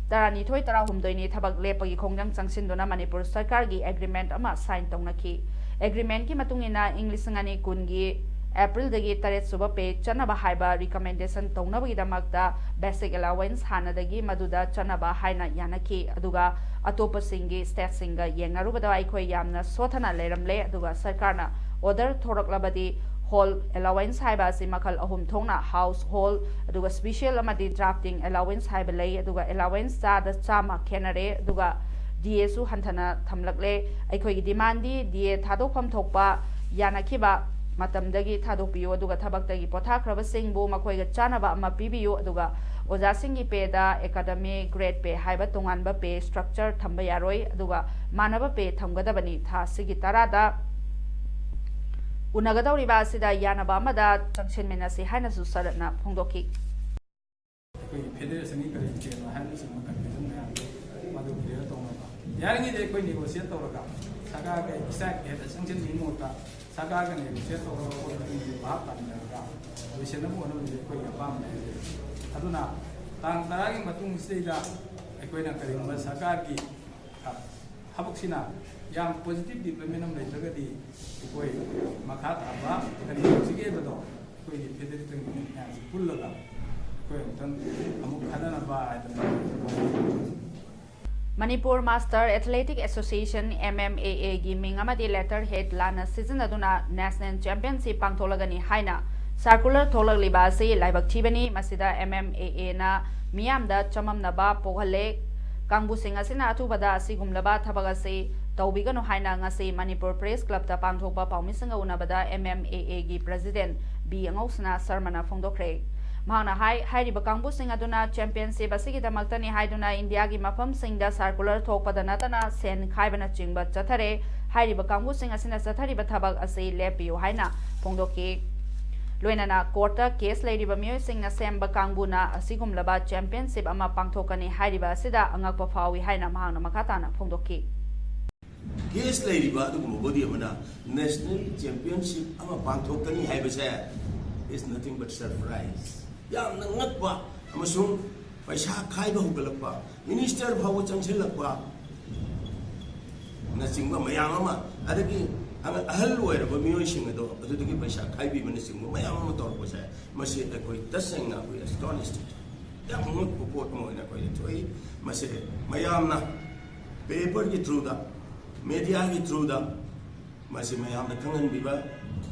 ꯇꯔꯥꯅꯤꯊꯣꯏ ꯇꯔꯥꯍꯨꯝꯗꯣꯏꯅꯤ ꯊꯕꯛ ꯂꯦꯞꯄꯒꯤ ꯈꯣꯡꯖꯪ ꯆꯪꯁꯤꯟꯗꯨꯅ ꯃꯅꯤꯄꯨꯔ ꯁꯔꯀꯥꯔꯒꯤ agreement ꯑꯃ sign ꯇꯧꯅꯈꯤ꯫ Agreement ꯀꯤ ꯃꯇꯨꯡ ꯏꯟꯅ ꯏꯪ ꯂꯤꯁꯤꯡ ꯑꯅꯤ ꯀꯨꯟꯒꯤ April ꯗꯒꯤ ꯇꯔꯦꯠ ꯁꯨꯕ pay ꯆꯠꯅꯕ ꯍꯥꯏꯕ recommendation ꯇꯧꯅꯕꯒꯤꯗꯃꯛꯇ basic allowance ꯍꯥꯟꯅꯗꯒꯤ ꯃꯗꯨꯗ ꯆꯠꯅꯕ ꯍꯥꯏꯅ ꯌꯥꯅꯈꯤ꯫ ꯑꯗꯨꯒ ꯑꯇꯣꯞꯄꯁꯤꯡꯒꯤ state ꯁꯤꯡꯒ ꯌꯦꯡꯅꯔꯨꯕꯗ ꯑꯩꯈꯣꯏ ꯌꯥꯝꯅ ꯁꯣꯠꯊꯅ ꯂꯩꯔꯝꯂꯦ꯫ ꯑꯗꯨꯒ ꯁꯔꯀꯥꯔꯅ order ꯊꯣꯔꯛꯂꯕꯗꯤ whole allowance ꯍꯥꯏꯕ ꯑꯁꯤ ꯃꯈꯜ ꯑꯍꯨꯝ ꯊꯣꯛꯅ household, ꯑꯗꯨꯒ special ꯑꯃꯗꯤ drafting allowance ꯍꯥꯏꯕ ꯂꯩ꯫ ꯑꯗꯨꯒ allowance ꯆꯥꯗ ꯆꯥꯝꯃ ꯈꯦꯠꯅꯔꯦ꯫ ꯑꯗꯨꯒ D A ꯁꯨ ꯍꯟꯊꯅ ꯊꯝꯂꯛꯂꯦ꯫ ꯑꯩꯈꯣꯏꯒꯤ demand ꯗꯤ D A ꯊꯥꯗꯣꯛꯐꯝ ꯊꯣꯛꯄ ꯌꯥꯅꯈꯤꯕ ꯃꯇꯝꯗꯒꯤ ꯊꯥꯗꯣꯛꯄꯤꯌꯨ, ꯑꯗꯨꯒ ꯊꯕꯛꯇꯒꯤ ꯄꯣꯊꯥꯈ꯭ꯔꯕꯁꯤꯡꯕꯨ ꯃꯈꯣꯏꯒ ꯆꯥꯟꯅꯕ ꯑꯃ ꯄꯤꯕꯤꯌꯨ, ꯑꯗꯨꯒ ꯑꯣꯖꯥꯁꯤꯡꯒꯤ pay ꯗ academic grade pay ꯍꯥꯏꯕ ꯇꯣꯉꯥꯟꯕ pay structure ꯊꯝꯕ ꯌꯥꯔꯣꯏ, ꯑꯗꯨꯒ ꯃꯥꯟꯅꯕ pay ꯊꯝꯒꯗꯕꯅꯤ꯫ ꯊꯥ ꯑꯁꯤꯒꯤ ꯇꯔꯥꯗ ꯎꯅꯒꯗꯧꯔꯤꯕ ꯑꯁꯤꯗ ꯌꯥꯅꯕ ꯑꯃꯗ ꯆꯪꯁꯤꯟꯃꯤꯟꯅꯁꯤ ꯍꯥꯏꯅꯁꯨ ꯁꯔꯠꯅ ꯐꯣꯡꯗꯣꯛꯈꯤ꯫ ꯑꯩꯈꯣꯏꯒꯤ ꯐꯦꯗꯔꯦꯁꯟꯒꯤ ꯀꯔꯤ ꯀꯔꯤꯅꯣ ꯍꯥꯏꯕꯅꯆꯤꯡꯕ ꯀꯟꯐ꯭ꯌꯨꯖꯟ ꯃꯌꯥꯝꯗꯣ ꯃꯗꯨ ꯀ꯭ꯂꯤꯌꯥꯔ ꯇꯧꯅꯕ ꯌꯥꯔꯤꯉꯩꯗꯤ ꯑꯩꯈꯣꯏ ꯅꯦꯒꯣꯁꯤꯌꯦꯠ ꯇꯧꯔꯒ ꯁꯔꯀꯥꯔꯒ ꯏꯁꯇꯥꯏꯠ ꯍꯦꯗ ꯆꯪꯁꯤꯟꯕꯒꯤ ꯃꯍꯨꯠꯇ ꯁꯔꯀꯥꯔꯒ ꯅꯦꯒꯣꯁꯤꯌꯦꯠ ꯇꯧꯔꯒ ꯄꯣꯠ ꯑꯗꯨꯒꯤ ꯚꯥꯞ ꯇꯥꯃꯤꯟꯅꯔꯒ ꯂꯣꯏꯁꯤꯟꯅꯕ ꯍꯣꯠꯅꯕꯁꯦ ꯑꯩꯈꯣꯏꯒꯤ ꯑꯄꯥꯝꯕꯅꯦ꯫ ꯑꯗꯨꯅ ꯇꯥꯡ ꯇꯔꯥꯒꯤ ꯃꯇꯨꯡꯁꯤꯗꯩꯗ ꯑꯩꯈꯣꯏꯅ ꯀꯔꯤꯒꯨꯝꯕ ꯁꯔꯀꯥꯔꯒꯤ ꯊꯕꯛꯁꯤꯅ ꯌꯥꯝ ꯄꯣꯖꯤꯇꯤꯚ ꯗꯤꯕ꯭ꯂꯞꯃꯦꯟ ꯑꯃ ꯂꯩꯇ꯭ꯔꯒꯗꯤ ꯑꯩꯈꯣꯏ ꯃꯈꯥ ꯇꯥꯕ ꯀꯔꯤ ꯇꯧꯁꯤꯒꯦ ꯍꯥꯏꯕꯗꯣ ꯑꯩꯈꯣꯏꯒꯤ ꯐꯦꯗꯔꯦꯜ ꯃꯌꯥꯝꯁꯤ ꯄꯨꯜꯂꯒ ꯑꯩꯈꯣꯏ ꯑꯃꯨꯛꯇꯪ ꯑꯃꯨꯛ ꯈꯟꯅꯅꯕ ꯍꯥꯏꯗꯅ Manipur master athletic association, M M A ꯑꯦꯒꯤ ꯃꯤꯡ ꯑꯃꯗꯤ ꯂꯦꯇꯔ ꯍꯦꯗ ꯂꯥꯟꯅ ꯁꯤꯖꯤꯟꯅꯗꯨꯅ ꯅꯦꯁꯅꯦꯜ ꯆꯦꯝꯄꯤꯌꯟꯁꯤꯞ ꯄꯥꯡꯊꯣꯛꯂꯒꯅꯤ ꯍꯥꯏꯅ ꯁꯥꯔꯀꯨꯂꯔ ꯊꯣꯛꯂꯛꯂꯤꯕ ꯑꯁꯤ ꯂꯥꯏꯕꯛ ꯊꯤꯕꯅꯤ꯫ ꯃꯁꯤꯗ ꯑꯦꯝ ꯑꯦꯝ ꯑꯦ ꯑꯦꯅ ꯃꯤꯌꯥꯝꯗ ꯆꯃꯝꯅꯕ ꯄꯣꯛꯍꯜꯂꯦ꯫ ꯀꯥꯡꯕꯨꯁꯤꯡ ꯑꯁꯤꯅ ꯑꯊꯨꯕꯗ ꯑꯁꯤꯒꯨꯝꯂꯕ ꯊꯕꯛ ꯑꯁꯤ ꯇꯧꯕꯤꯒꯅꯨ ꯍꯥꯏꯅ ꯉꯁꯤ ꯃꯅꯤꯄꯨꯔ ꯄ꯭ꯔꯦꯁ ꯀ꯭ꯂꯕꯇ ꯄꯥꯡꯊꯣꯛꯄ ꯄꯥꯎꯃꯤꯁꯤꯡꯒ ꯎꯅꯕꯗ ꯑꯦꯝ ꯑꯦꯝ ꯑꯦ ꯑꯦꯒꯤ ꯄ꯭ꯔꯦꯁꯤꯗꯦꯟꯠ ꯕꯤ ꯑꯉꯧꯁꯅꯥ ꯁꯔꯃꯅ ꯐꯣꯡꯗꯣꯛꯈ꯭ꯔꯦ꯫ ꯃꯍꯥꯛꯅ ꯍꯥꯏ, ꯍꯥꯏꯔꯤꯕ ꯀꯥꯡꯕꯨꯁꯤꯡ ꯑꯗꯨꯅ ꯆꯦꯝꯄꯤꯌꯟꯁꯤꯞ ꯑꯁꯤꯒꯤꯗꯃꯛꯇꯅꯤ ꯍꯥꯏꯗꯨꯅ ꯏꯟꯗꯤꯌꯥꯒꯤ ꯃꯐꯝꯁꯤꯡꯗ ꯁꯥꯔꯀꯨꯂꯔ ꯊꯣꯛꯄꯗ ꯅꯠꯇꯅ ꯁꯦꯟ ꯈꯥꯏꯕꯅꯆꯤꯡꯕ ꯆꯠꯊꯔꯦ꯫ ꯍꯥꯏꯔꯤꯕ ꯀꯥꯡꯕꯨꯁꯤꯡ ꯑꯁꯤꯅ ꯆꯠꯊꯔꯤꯕ ꯊꯕꯛ ꯑꯁꯤ ꯂꯦꯞꯄꯤꯌꯨ ꯍꯥꯏꯅ ꯐꯣꯡꯗꯣꯛꯈꯤ꯫ ꯂꯣꯏꯅꯅ ꯀꯣꯔꯠꯇ ꯀꯦꯁ ꯂꯩꯔꯤꯕ ꯃꯤꯑꯣꯏꯁꯤꯡꯅ ꯁꯦꯝꯕ ꯀꯥꯡꯕꯨꯅ ꯑꯁꯤꯒꯨꯝꯂꯕ ꯆꯦꯝꯄꯤꯌꯟꯁꯤꯞ ꯑꯃ ꯄꯥꯡꯊꯣꯛꯀꯅꯤ ꯍꯥꯏꯔꯤꯕ ꯑꯁꯤꯗ ꯑꯉꯛꯄ ꯐꯥꯎꯏ ꯍꯥꯏꯅ ꯃꯍꯥꯛꯅ ꯃꯈꯥ ꯇꯥꯅ ꯐꯣꯡꯗꯣꯛꯈꯤ꯫ ꯀꯦꯁ ꯂꯩꯔꯤꯕ ꯑꯗꯨꯒꯨꯝꯕ ꯕꯣꯗꯤ ꯑꯃꯅ ꯅꯦꯁꯅꯦꯜ ꯆꯦꯝꯄꯤꯌꯟꯁꯤꯞ ꯑꯃ ꯄꯥꯡꯊꯣꯛꯀꯅꯤ ꯍꯥꯏꯕꯁꯦ is nothing but surprise꯫ ꯌꯥꯝꯅ ꯉꯛꯄ ꯑꯃꯁꯨꯡ ꯄꯩꯁꯥ ꯈꯥꯏꯕ ꯍꯧꯒꯠꯂꯛꯄ, ꯃꯤꯅꯤꯁꯇꯔ ꯐꯥꯎꯕ ꯆꯪꯁꯤꯜꯂꯛꯄ ꯅꯆꯤꯡꯕ ꯃꯌꯥꯝ ꯑꯃ, ꯑꯗꯒꯤ ꯑꯍꯜ ꯑꯣꯏꯔꯕ ꯃꯤꯑꯣꯏꯁꯤꯡ ꯑꯗꯣ ꯑꯗꯨꯗꯒꯤ ꯄꯩꯁꯥ ꯈꯥꯏꯕꯤꯕꯅꯆꯤꯡꯕ ꯃꯌꯥꯝ ꯑꯃ ꯇꯧꯔꯛꯄꯁꯦ, ꯃꯁꯤ ꯑꯩꯈꯣꯏ ꯇꯁꯦꯡꯅ ꯑꯩꯈꯣꯏ ꯑꯦꯁꯇꯣꯅꯤꯁ, ꯌꯥꯝ ꯉꯛꯄ ꯄꯣꯠ ꯑꯃ ꯑꯣꯏꯅ ꯑꯩꯈꯣꯏꯗ ꯊꯣꯛꯏ꯫ ꯃꯁꯤ ꯃꯌꯥꯝꯅ ꯄꯦꯄꯔꯒꯤ ꯊ꯭ꯔꯨꯗ, ꯃꯦꯗꯤꯌꯥꯒꯤ ꯊ꯭ꯔꯨꯗ ꯃꯁꯤ ꯃꯌꯥꯝꯗ ꯈꯪꯍꯟꯕꯤꯕ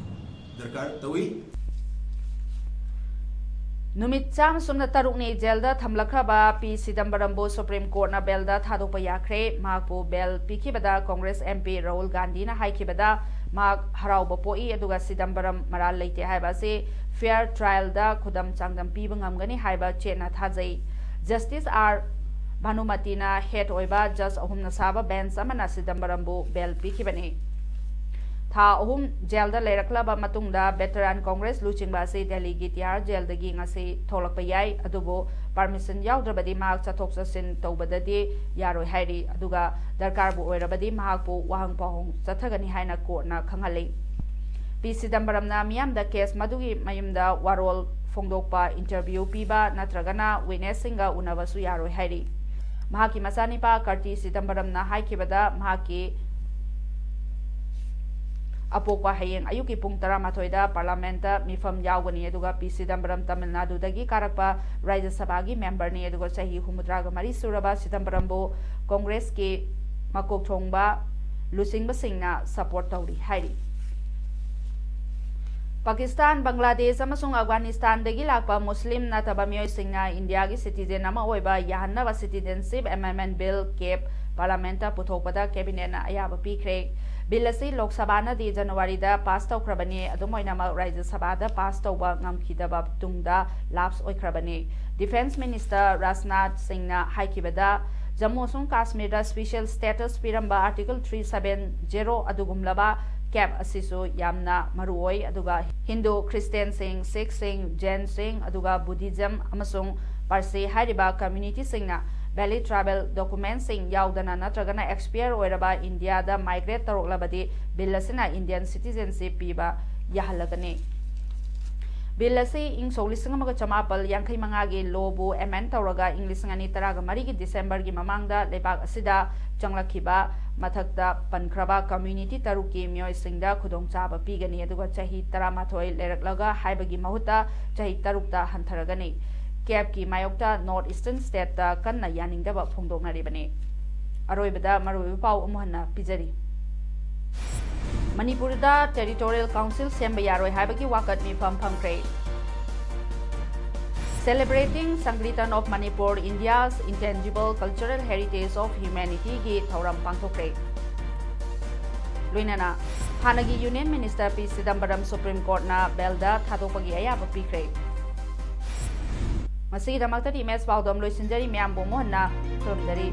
ꯗꯔꯀꯥꯔ ꯇꯧꯏ꯫ ꯅꯨꯃꯤꯠ ꯆꯥꯝꯃ ꯁꯨꯞꯅ ꯇꯔꯨꯛꯅꯤ ꯖꯦꯜꯗ ꯊꯝꯂꯛꯈ꯭ꯔꯕ ꯄꯤ ꯆꯤꯗꯝꯕꯔꯝꯕꯨ ꯁꯨꯄ꯭ꯔꯤꯝ ꯀꯣꯔꯠꯅ ꯕꯦꯜꯗ ꯊꯥꯗꯣꯛꯄ ꯌꯥꯈ꯭ꯔꯦ꯫ ꯃꯍꯥꯛꯄꯨ ꯕꯦꯜ ꯄꯤꯈꯤꯕꯗ ꯀꯣꯡꯒ꯭ꯔꯦꯁ ꯑꯦꯝ ꯄꯤ ꯔꯥꯍꯨꯜ ꯒꯥꯟꯙꯤꯅ ꯍꯥꯏꯈꯤꯕꯗ ꯃꯍꯥꯛ ꯍꯔꯥꯎꯕ ꯄꯣꯛꯏ, ꯑꯗꯨꯒ ꯆꯤꯗꯝꯕꯔꯝ ꯃꯔꯥꯜ ꯂꯩꯇꯦ ꯍꯥꯏꯕ ꯑꯁꯤ ꯐꯤꯌꯔ ꯇ꯭ꯔꯥꯌꯦꯜꯗ ꯈꯨꯗꯝ ꯆꯥꯡꯗꯝ ꯄꯤꯕ ꯉꯝꯒꯅꯤ ꯍꯥꯏꯕ ꯆꯦꯠꯅ ꯊꯥꯖꯩ꯫ ꯖꯁꯇꯤꯁ ꯑꯥꯔ ꯚꯥꯅꯨꯃꯇꯤꯅ ꯍꯦꯗ ꯑꯣꯏꯕ ꯖꯖ ꯑꯍꯨꯝꯅ ꯁꯥꯕ ꯕꯦꯟꯆ ꯑꯃꯅ ꯆꯤꯗꯝꯕꯔꯝꯕꯨ ꯕꯦꯜ ꯄꯤꯈꯤꯕꯅꯤ꯫ ꯊꯥ ꯑꯍꯨꯝ ꯖꯦꯜꯗ ꯂꯩꯔꯛꯂꯕ ꯃꯇꯨꯡꯗ veteran Congress ꯂꯨꯆꯤꯡꯕ ꯑꯁꯤ ꯗꯦꯜꯂꯤꯒꯤ ꯇꯤꯍꯥꯔ ꯖꯦꯜꯗꯒꯤ ꯉꯁꯤ ꯊꯣꯛꯂꯛꯄ ꯌꯥꯏ, ꯑꯗꯨꯕꯨ permission ꯌꯥꯎꯗ꯭ꯔꯕꯗꯤ ꯃꯍꯥꯛ ꯆꯠꯊꯣꯛ ꯆꯠꯁꯤꯟ ꯇꯧꯕꯗꯗꯤ ꯌꯥꯔꯣꯏ ꯍꯥꯏꯔꯤ꯫ ꯑꯗꯨꯒ ꯗꯔꯀꯥꯔꯕꯨ ꯑꯣꯏꯔꯕꯗꯤ ꯃꯍꯥꯛꯄꯨ ꯋꯥꯍꯪ ꯄꯥꯎꯍꯪ ꯆꯠꯊꯒꯅꯤ ꯍꯥꯏꯅ ꯀꯣꯔꯠꯅ ꯈꯪꯍꯜꯂꯤ꯫ ꯄꯤ ꯁꯤꯗꯝꯕꯔꯝꯅ ꯃꯤꯌꯥꯝꯗ ꯀꯦꯁ ꯃꯗꯨꯒꯤ ꯃꯌꯨꯝꯗ ꯋꯥꯔꯣꯜ ꯐꯣꯡꯗꯣꯛꯄ, ꯏꯟꯇꯔꯚ꯭ꯌꯨ ꯄꯤꯕ ꯅꯠꯇ꯭ꯔꯒꯅ ꯋꯤꯠꯅꯦꯁꯁꯤꯡꯒ ꯎꯅꯕꯁꯨ ꯌꯥꯔꯣꯏ ꯍꯥꯏꯔꯤ꯫ ꯃꯍꯥꯛꯀꯤ ꯃꯆꯥꯅꯤꯄꯥ ꯀꯥꯔꯇꯤ ꯁꯤꯗꯝꯕꯔꯝꯅ ꯍꯥꯏꯈꯤꯕꯗ, ꯃꯍꯥꯛꯀꯤ ꯑꯄꯣꯛꯄ ꯍꯌꯦꯡ ꯑꯌꯨꯛꯀꯤ ꯄꯨꯡ ꯇꯔꯥꯃꯥꯊꯣꯏꯗ ꯄꯥꯔꯂꯥꯃꯦꯟꯠꯇ ꯃꯤꯐꯝ ꯌꯥꯎꯒꯅꯤ꯫ ꯑꯗꯨꯒ ꯄꯤ ꯁꯤꯗꯝꯕꯔꯝ ꯇꯥꯃꯤꯜ ꯅꯥꯗꯨꯗꯒꯤ ꯀꯥꯔꯛꯄ ꯔꯥꯖ꯭ꯌ ꯁꯚꯥꯒꯤ ꯃꯦꯝꯕꯔꯅꯤ꯫ ꯑꯗꯨꯒ ꯆꯍꯤ ꯍꯨꯝꯐꯨꯇꯔꯥꯒ ꯃꯔꯤ ꯁꯨꯔꯕ ꯁꯤꯗꯝꯕꯔꯝꯕꯨ ꯀꯣꯡꯒ꯭ꯔꯦꯁꯀꯤ ꯃꯀꯣꯛ ꯊꯣꯡꯕ ꯂꯨꯆꯤꯡꯕꯁꯤꯡꯅ ꯁꯄꯣꯔꯠ ꯇꯧꯔꯤ ꯍꯥꯏꯔꯤ꯫ ꯄꯥꯀꯤꯁꯇꯥꯟ, ꯕꯪꯒ꯭ꯂꯥꯗꯦꯁ ꯑꯃꯁꯨꯡ ꯑꯐꯒꯥꯅꯤꯁꯇꯥꯟꯗꯒꯤ ꯂꯥꯛꯄ ꯃꯨꯁꯂꯤꯝ ꯅꯠꯇꯕ ꯃꯤꯑꯣꯏꯁꯤꯡꯅ ꯏꯟꯗꯤꯌꯥꯒꯤ ꯁꯤꯇꯤꯖꯦꯟ ꯑꯃ ꯑꯣꯏꯕ ꯌꯥꯍꯟꯅꯕ Citizenship Amendment Bill, ꯀꯦꯞ, ꯄꯥꯔꯂꯥꯃꯦꯟꯠꯇ ꯄꯨꯊꯣꯛꯄꯗ ꯀꯦꯕꯤꯅꯦꯠꯅ ꯑꯌꯥꯕ ꯄꯤꯈ꯭ꯔꯦ꯫ ꯕꯤꯜ ꯑꯁꯤ ꯂꯣꯛ ꯁꯚꯥꯅꯗꯤ ꯖꯅꯋꯥꯔꯤꯗ ꯄꯥꯁ ꯇꯧꯈ꯭ꯔꯕꯅꯤ, ꯑꯗꯨꯝ ꯑꯣꯏꯅꯃꯛ ꯔꯥꯖ꯭ꯌ ꯁꯚꯥꯗ ꯄꯥꯁ ꯇꯧꯕ ꯉꯝꯈꯤꯗꯕ ꯇꯨꯡꯗ ꯂꯥꯞꯁ ꯑꯣꯏꯈ꯭ꯔꯕꯅꯤ꯫ ꯗꯤꯐꯦꯟꯁ ꯃꯤꯅꯤꯁꯇꯔ ꯔꯥꯖꯅꯥꯊ ꯁꯤꯡꯅ ꯍꯥꯏꯈꯤꯕꯗ, ꯖꯝꯃꯨ ꯑꯃꯁꯨꯡ ꯀꯥꯁꯃꯤꯔꯗ ꯁ꯭ꯄꯦꯁꯤꯌꯦꯜ ꯁ꯭ꯇꯦꯇꯁ ꯄꯤꯔꯝꯕ Article three seven zero ꯑꯗꯨꯒꯨꯝꯂꯕ ꯀꯦꯞ ꯑꯁꯤꯁꯨ ꯌꯥꯝꯅ ꯃꯔꯨꯑꯣꯏ, ꯑꯗꯨꯒ ꯍꯤꯟꯗꯨ, ꯈ꯭ꯔꯤꯁꯇꯤꯌꯟꯁꯤꯡ, ꯁꯤꯈꯁꯤꯡ, ꯖꯦꯟꯁꯤꯡ, ꯑꯗꯨꯒ ꯕꯨꯙꯤꯖꯝ ꯑꯃꯁꯨꯡ ꯄꯥꯔꯁꯤ ꯍꯥꯏꯔꯤꯕ ꯀꯝꯃ꯭ꯌꯨꯅꯤꯇꯤꯁꯤꯡꯅ valid travel documentꯁꯤꯡ ꯌꯥꯎꯗꯅ ꯅꯠꯇ꯭ꯔꯒꯅ expire ꯑꯣꯏꯔꯕ ꯏꯟꯗꯤꯌꯥꯗ migrate ꯇꯧꯔꯛꯂꯕꯗꯤ ꯕꯤꯜ ꯑꯁꯤꯅ ꯏꯟꯗꯤꯌꯟ citizenship ꯄꯤꯕ ꯌꯥꯍꯜꯂꯒꯅꯤ꯫ ꯕꯤꯜ ꯑꯁꯤ ꯏꯪ ꯁꯣꯛ ꯂꯤꯁꯤꯡ ꯑꯃꯒ ꯆꯃꯥꯄꯜ ꯌꯥꯡꯈꯩ ꯃꯉꯥꯒꯤ ꯂꯣꯕꯨ amend ꯇꯧꯔꯒ ꯏꯪ ꯂꯤꯁꯤꯡ ꯑꯅꯤ ꯇꯔꯥꯒ ꯃꯔꯤꯒꯤ ꯗꯤꯁꯦꯝꯕꯔꯒꯤ ꯃꯃꯥꯡꯗ ꯂꯩꯕꯥꯛ ꯑꯁꯤꯗ ꯆꯪꯂꯛꯈꯤꯕ ꯃꯊꯛꯇ ꯄꯟꯈ꯭ꯔꯕ ꯀꯝꯃ꯭ꯌꯨꯅꯤꯇꯤ ꯇꯔꯨꯛꯀꯤ ꯃꯤꯑꯣꯏꯁꯤꯡꯗ ꯈꯨꯗꯣꯡꯆꯥꯕ ꯄꯤꯒꯅꯤ, ꯑꯗꯨꯒ ꯆꯍꯤ ꯇꯔꯥꯃꯥꯊꯣꯏ ꯂꯩꯔꯛꯂꯒ ꯍꯥꯏꯕꯒꯤ ꯃꯍꯨꯠꯇ ꯆꯍꯤ ꯇꯔꯨꯛꯇ ꯍꯟꯊꯔꯒꯅꯤ꯫ ꯀꯦꯞꯀꯤ ꯃꯥꯌꯣꯛꯇ North Eastern stateꯇ ꯀꯟꯅ ꯌꯥꯅꯤꯡꯗꯕ ꯐꯣꯡꯗꯣꯛꯅꯔꯤꯕꯅꯤ꯫ ꯑꯔꯣꯏꯕꯗ ꯃꯔꯨꯑꯣꯏꯕ ꯄꯥꯎ ꯑꯃꯨꯛ ꯍꯟꯅ ꯄꯤꯖꯔꯤ꯫ ꯃꯅꯤꯄꯨꯔꯗ Territorial Council ꯁꯦꯝꯕ ꯌꯥꯔꯣꯏ ꯍꯥꯏꯕꯒꯤ ꯋꯥꯀꯠ ꯃꯤꯐꯝ ꯐꯝꯈ꯭ꯔꯦ꯫ Celebrating Sankirtan of Manipur, India's Intangible Cultural Heritage of Humanityꯒꯤ ꯊꯧꯔꯝ ꯄꯥꯡꯊꯣꯛꯈ꯭ꯔꯦ꯫ ꯂꯣꯏꯅꯅ ꯍꯥꯟꯅꯒꯤ Union Minister ꯄꯤ ꯁꯤꯗꯝꯕꯔꯝ Supreme Courtꯅ bailꯗ ꯊꯥꯗꯣꯛꯄꯒꯤ ꯑꯌꯥꯕ ꯄꯤꯈ꯭ꯔꯦ꯫ ꯃꯁꯤꯒꯤꯗꯃꯛꯇꯗꯤ ꯏꯃꯦꯖ ꯄꯥꯎꯗꯝ ꯂꯣꯏꯁꯤꯟꯖꯔꯤ꯫ ꯃꯌꯥꯝꯕꯨ ꯑꯃꯨꯛ ꯍꯟꯅ ꯈꯨꯔꯨꯝꯖꯔꯤ꯫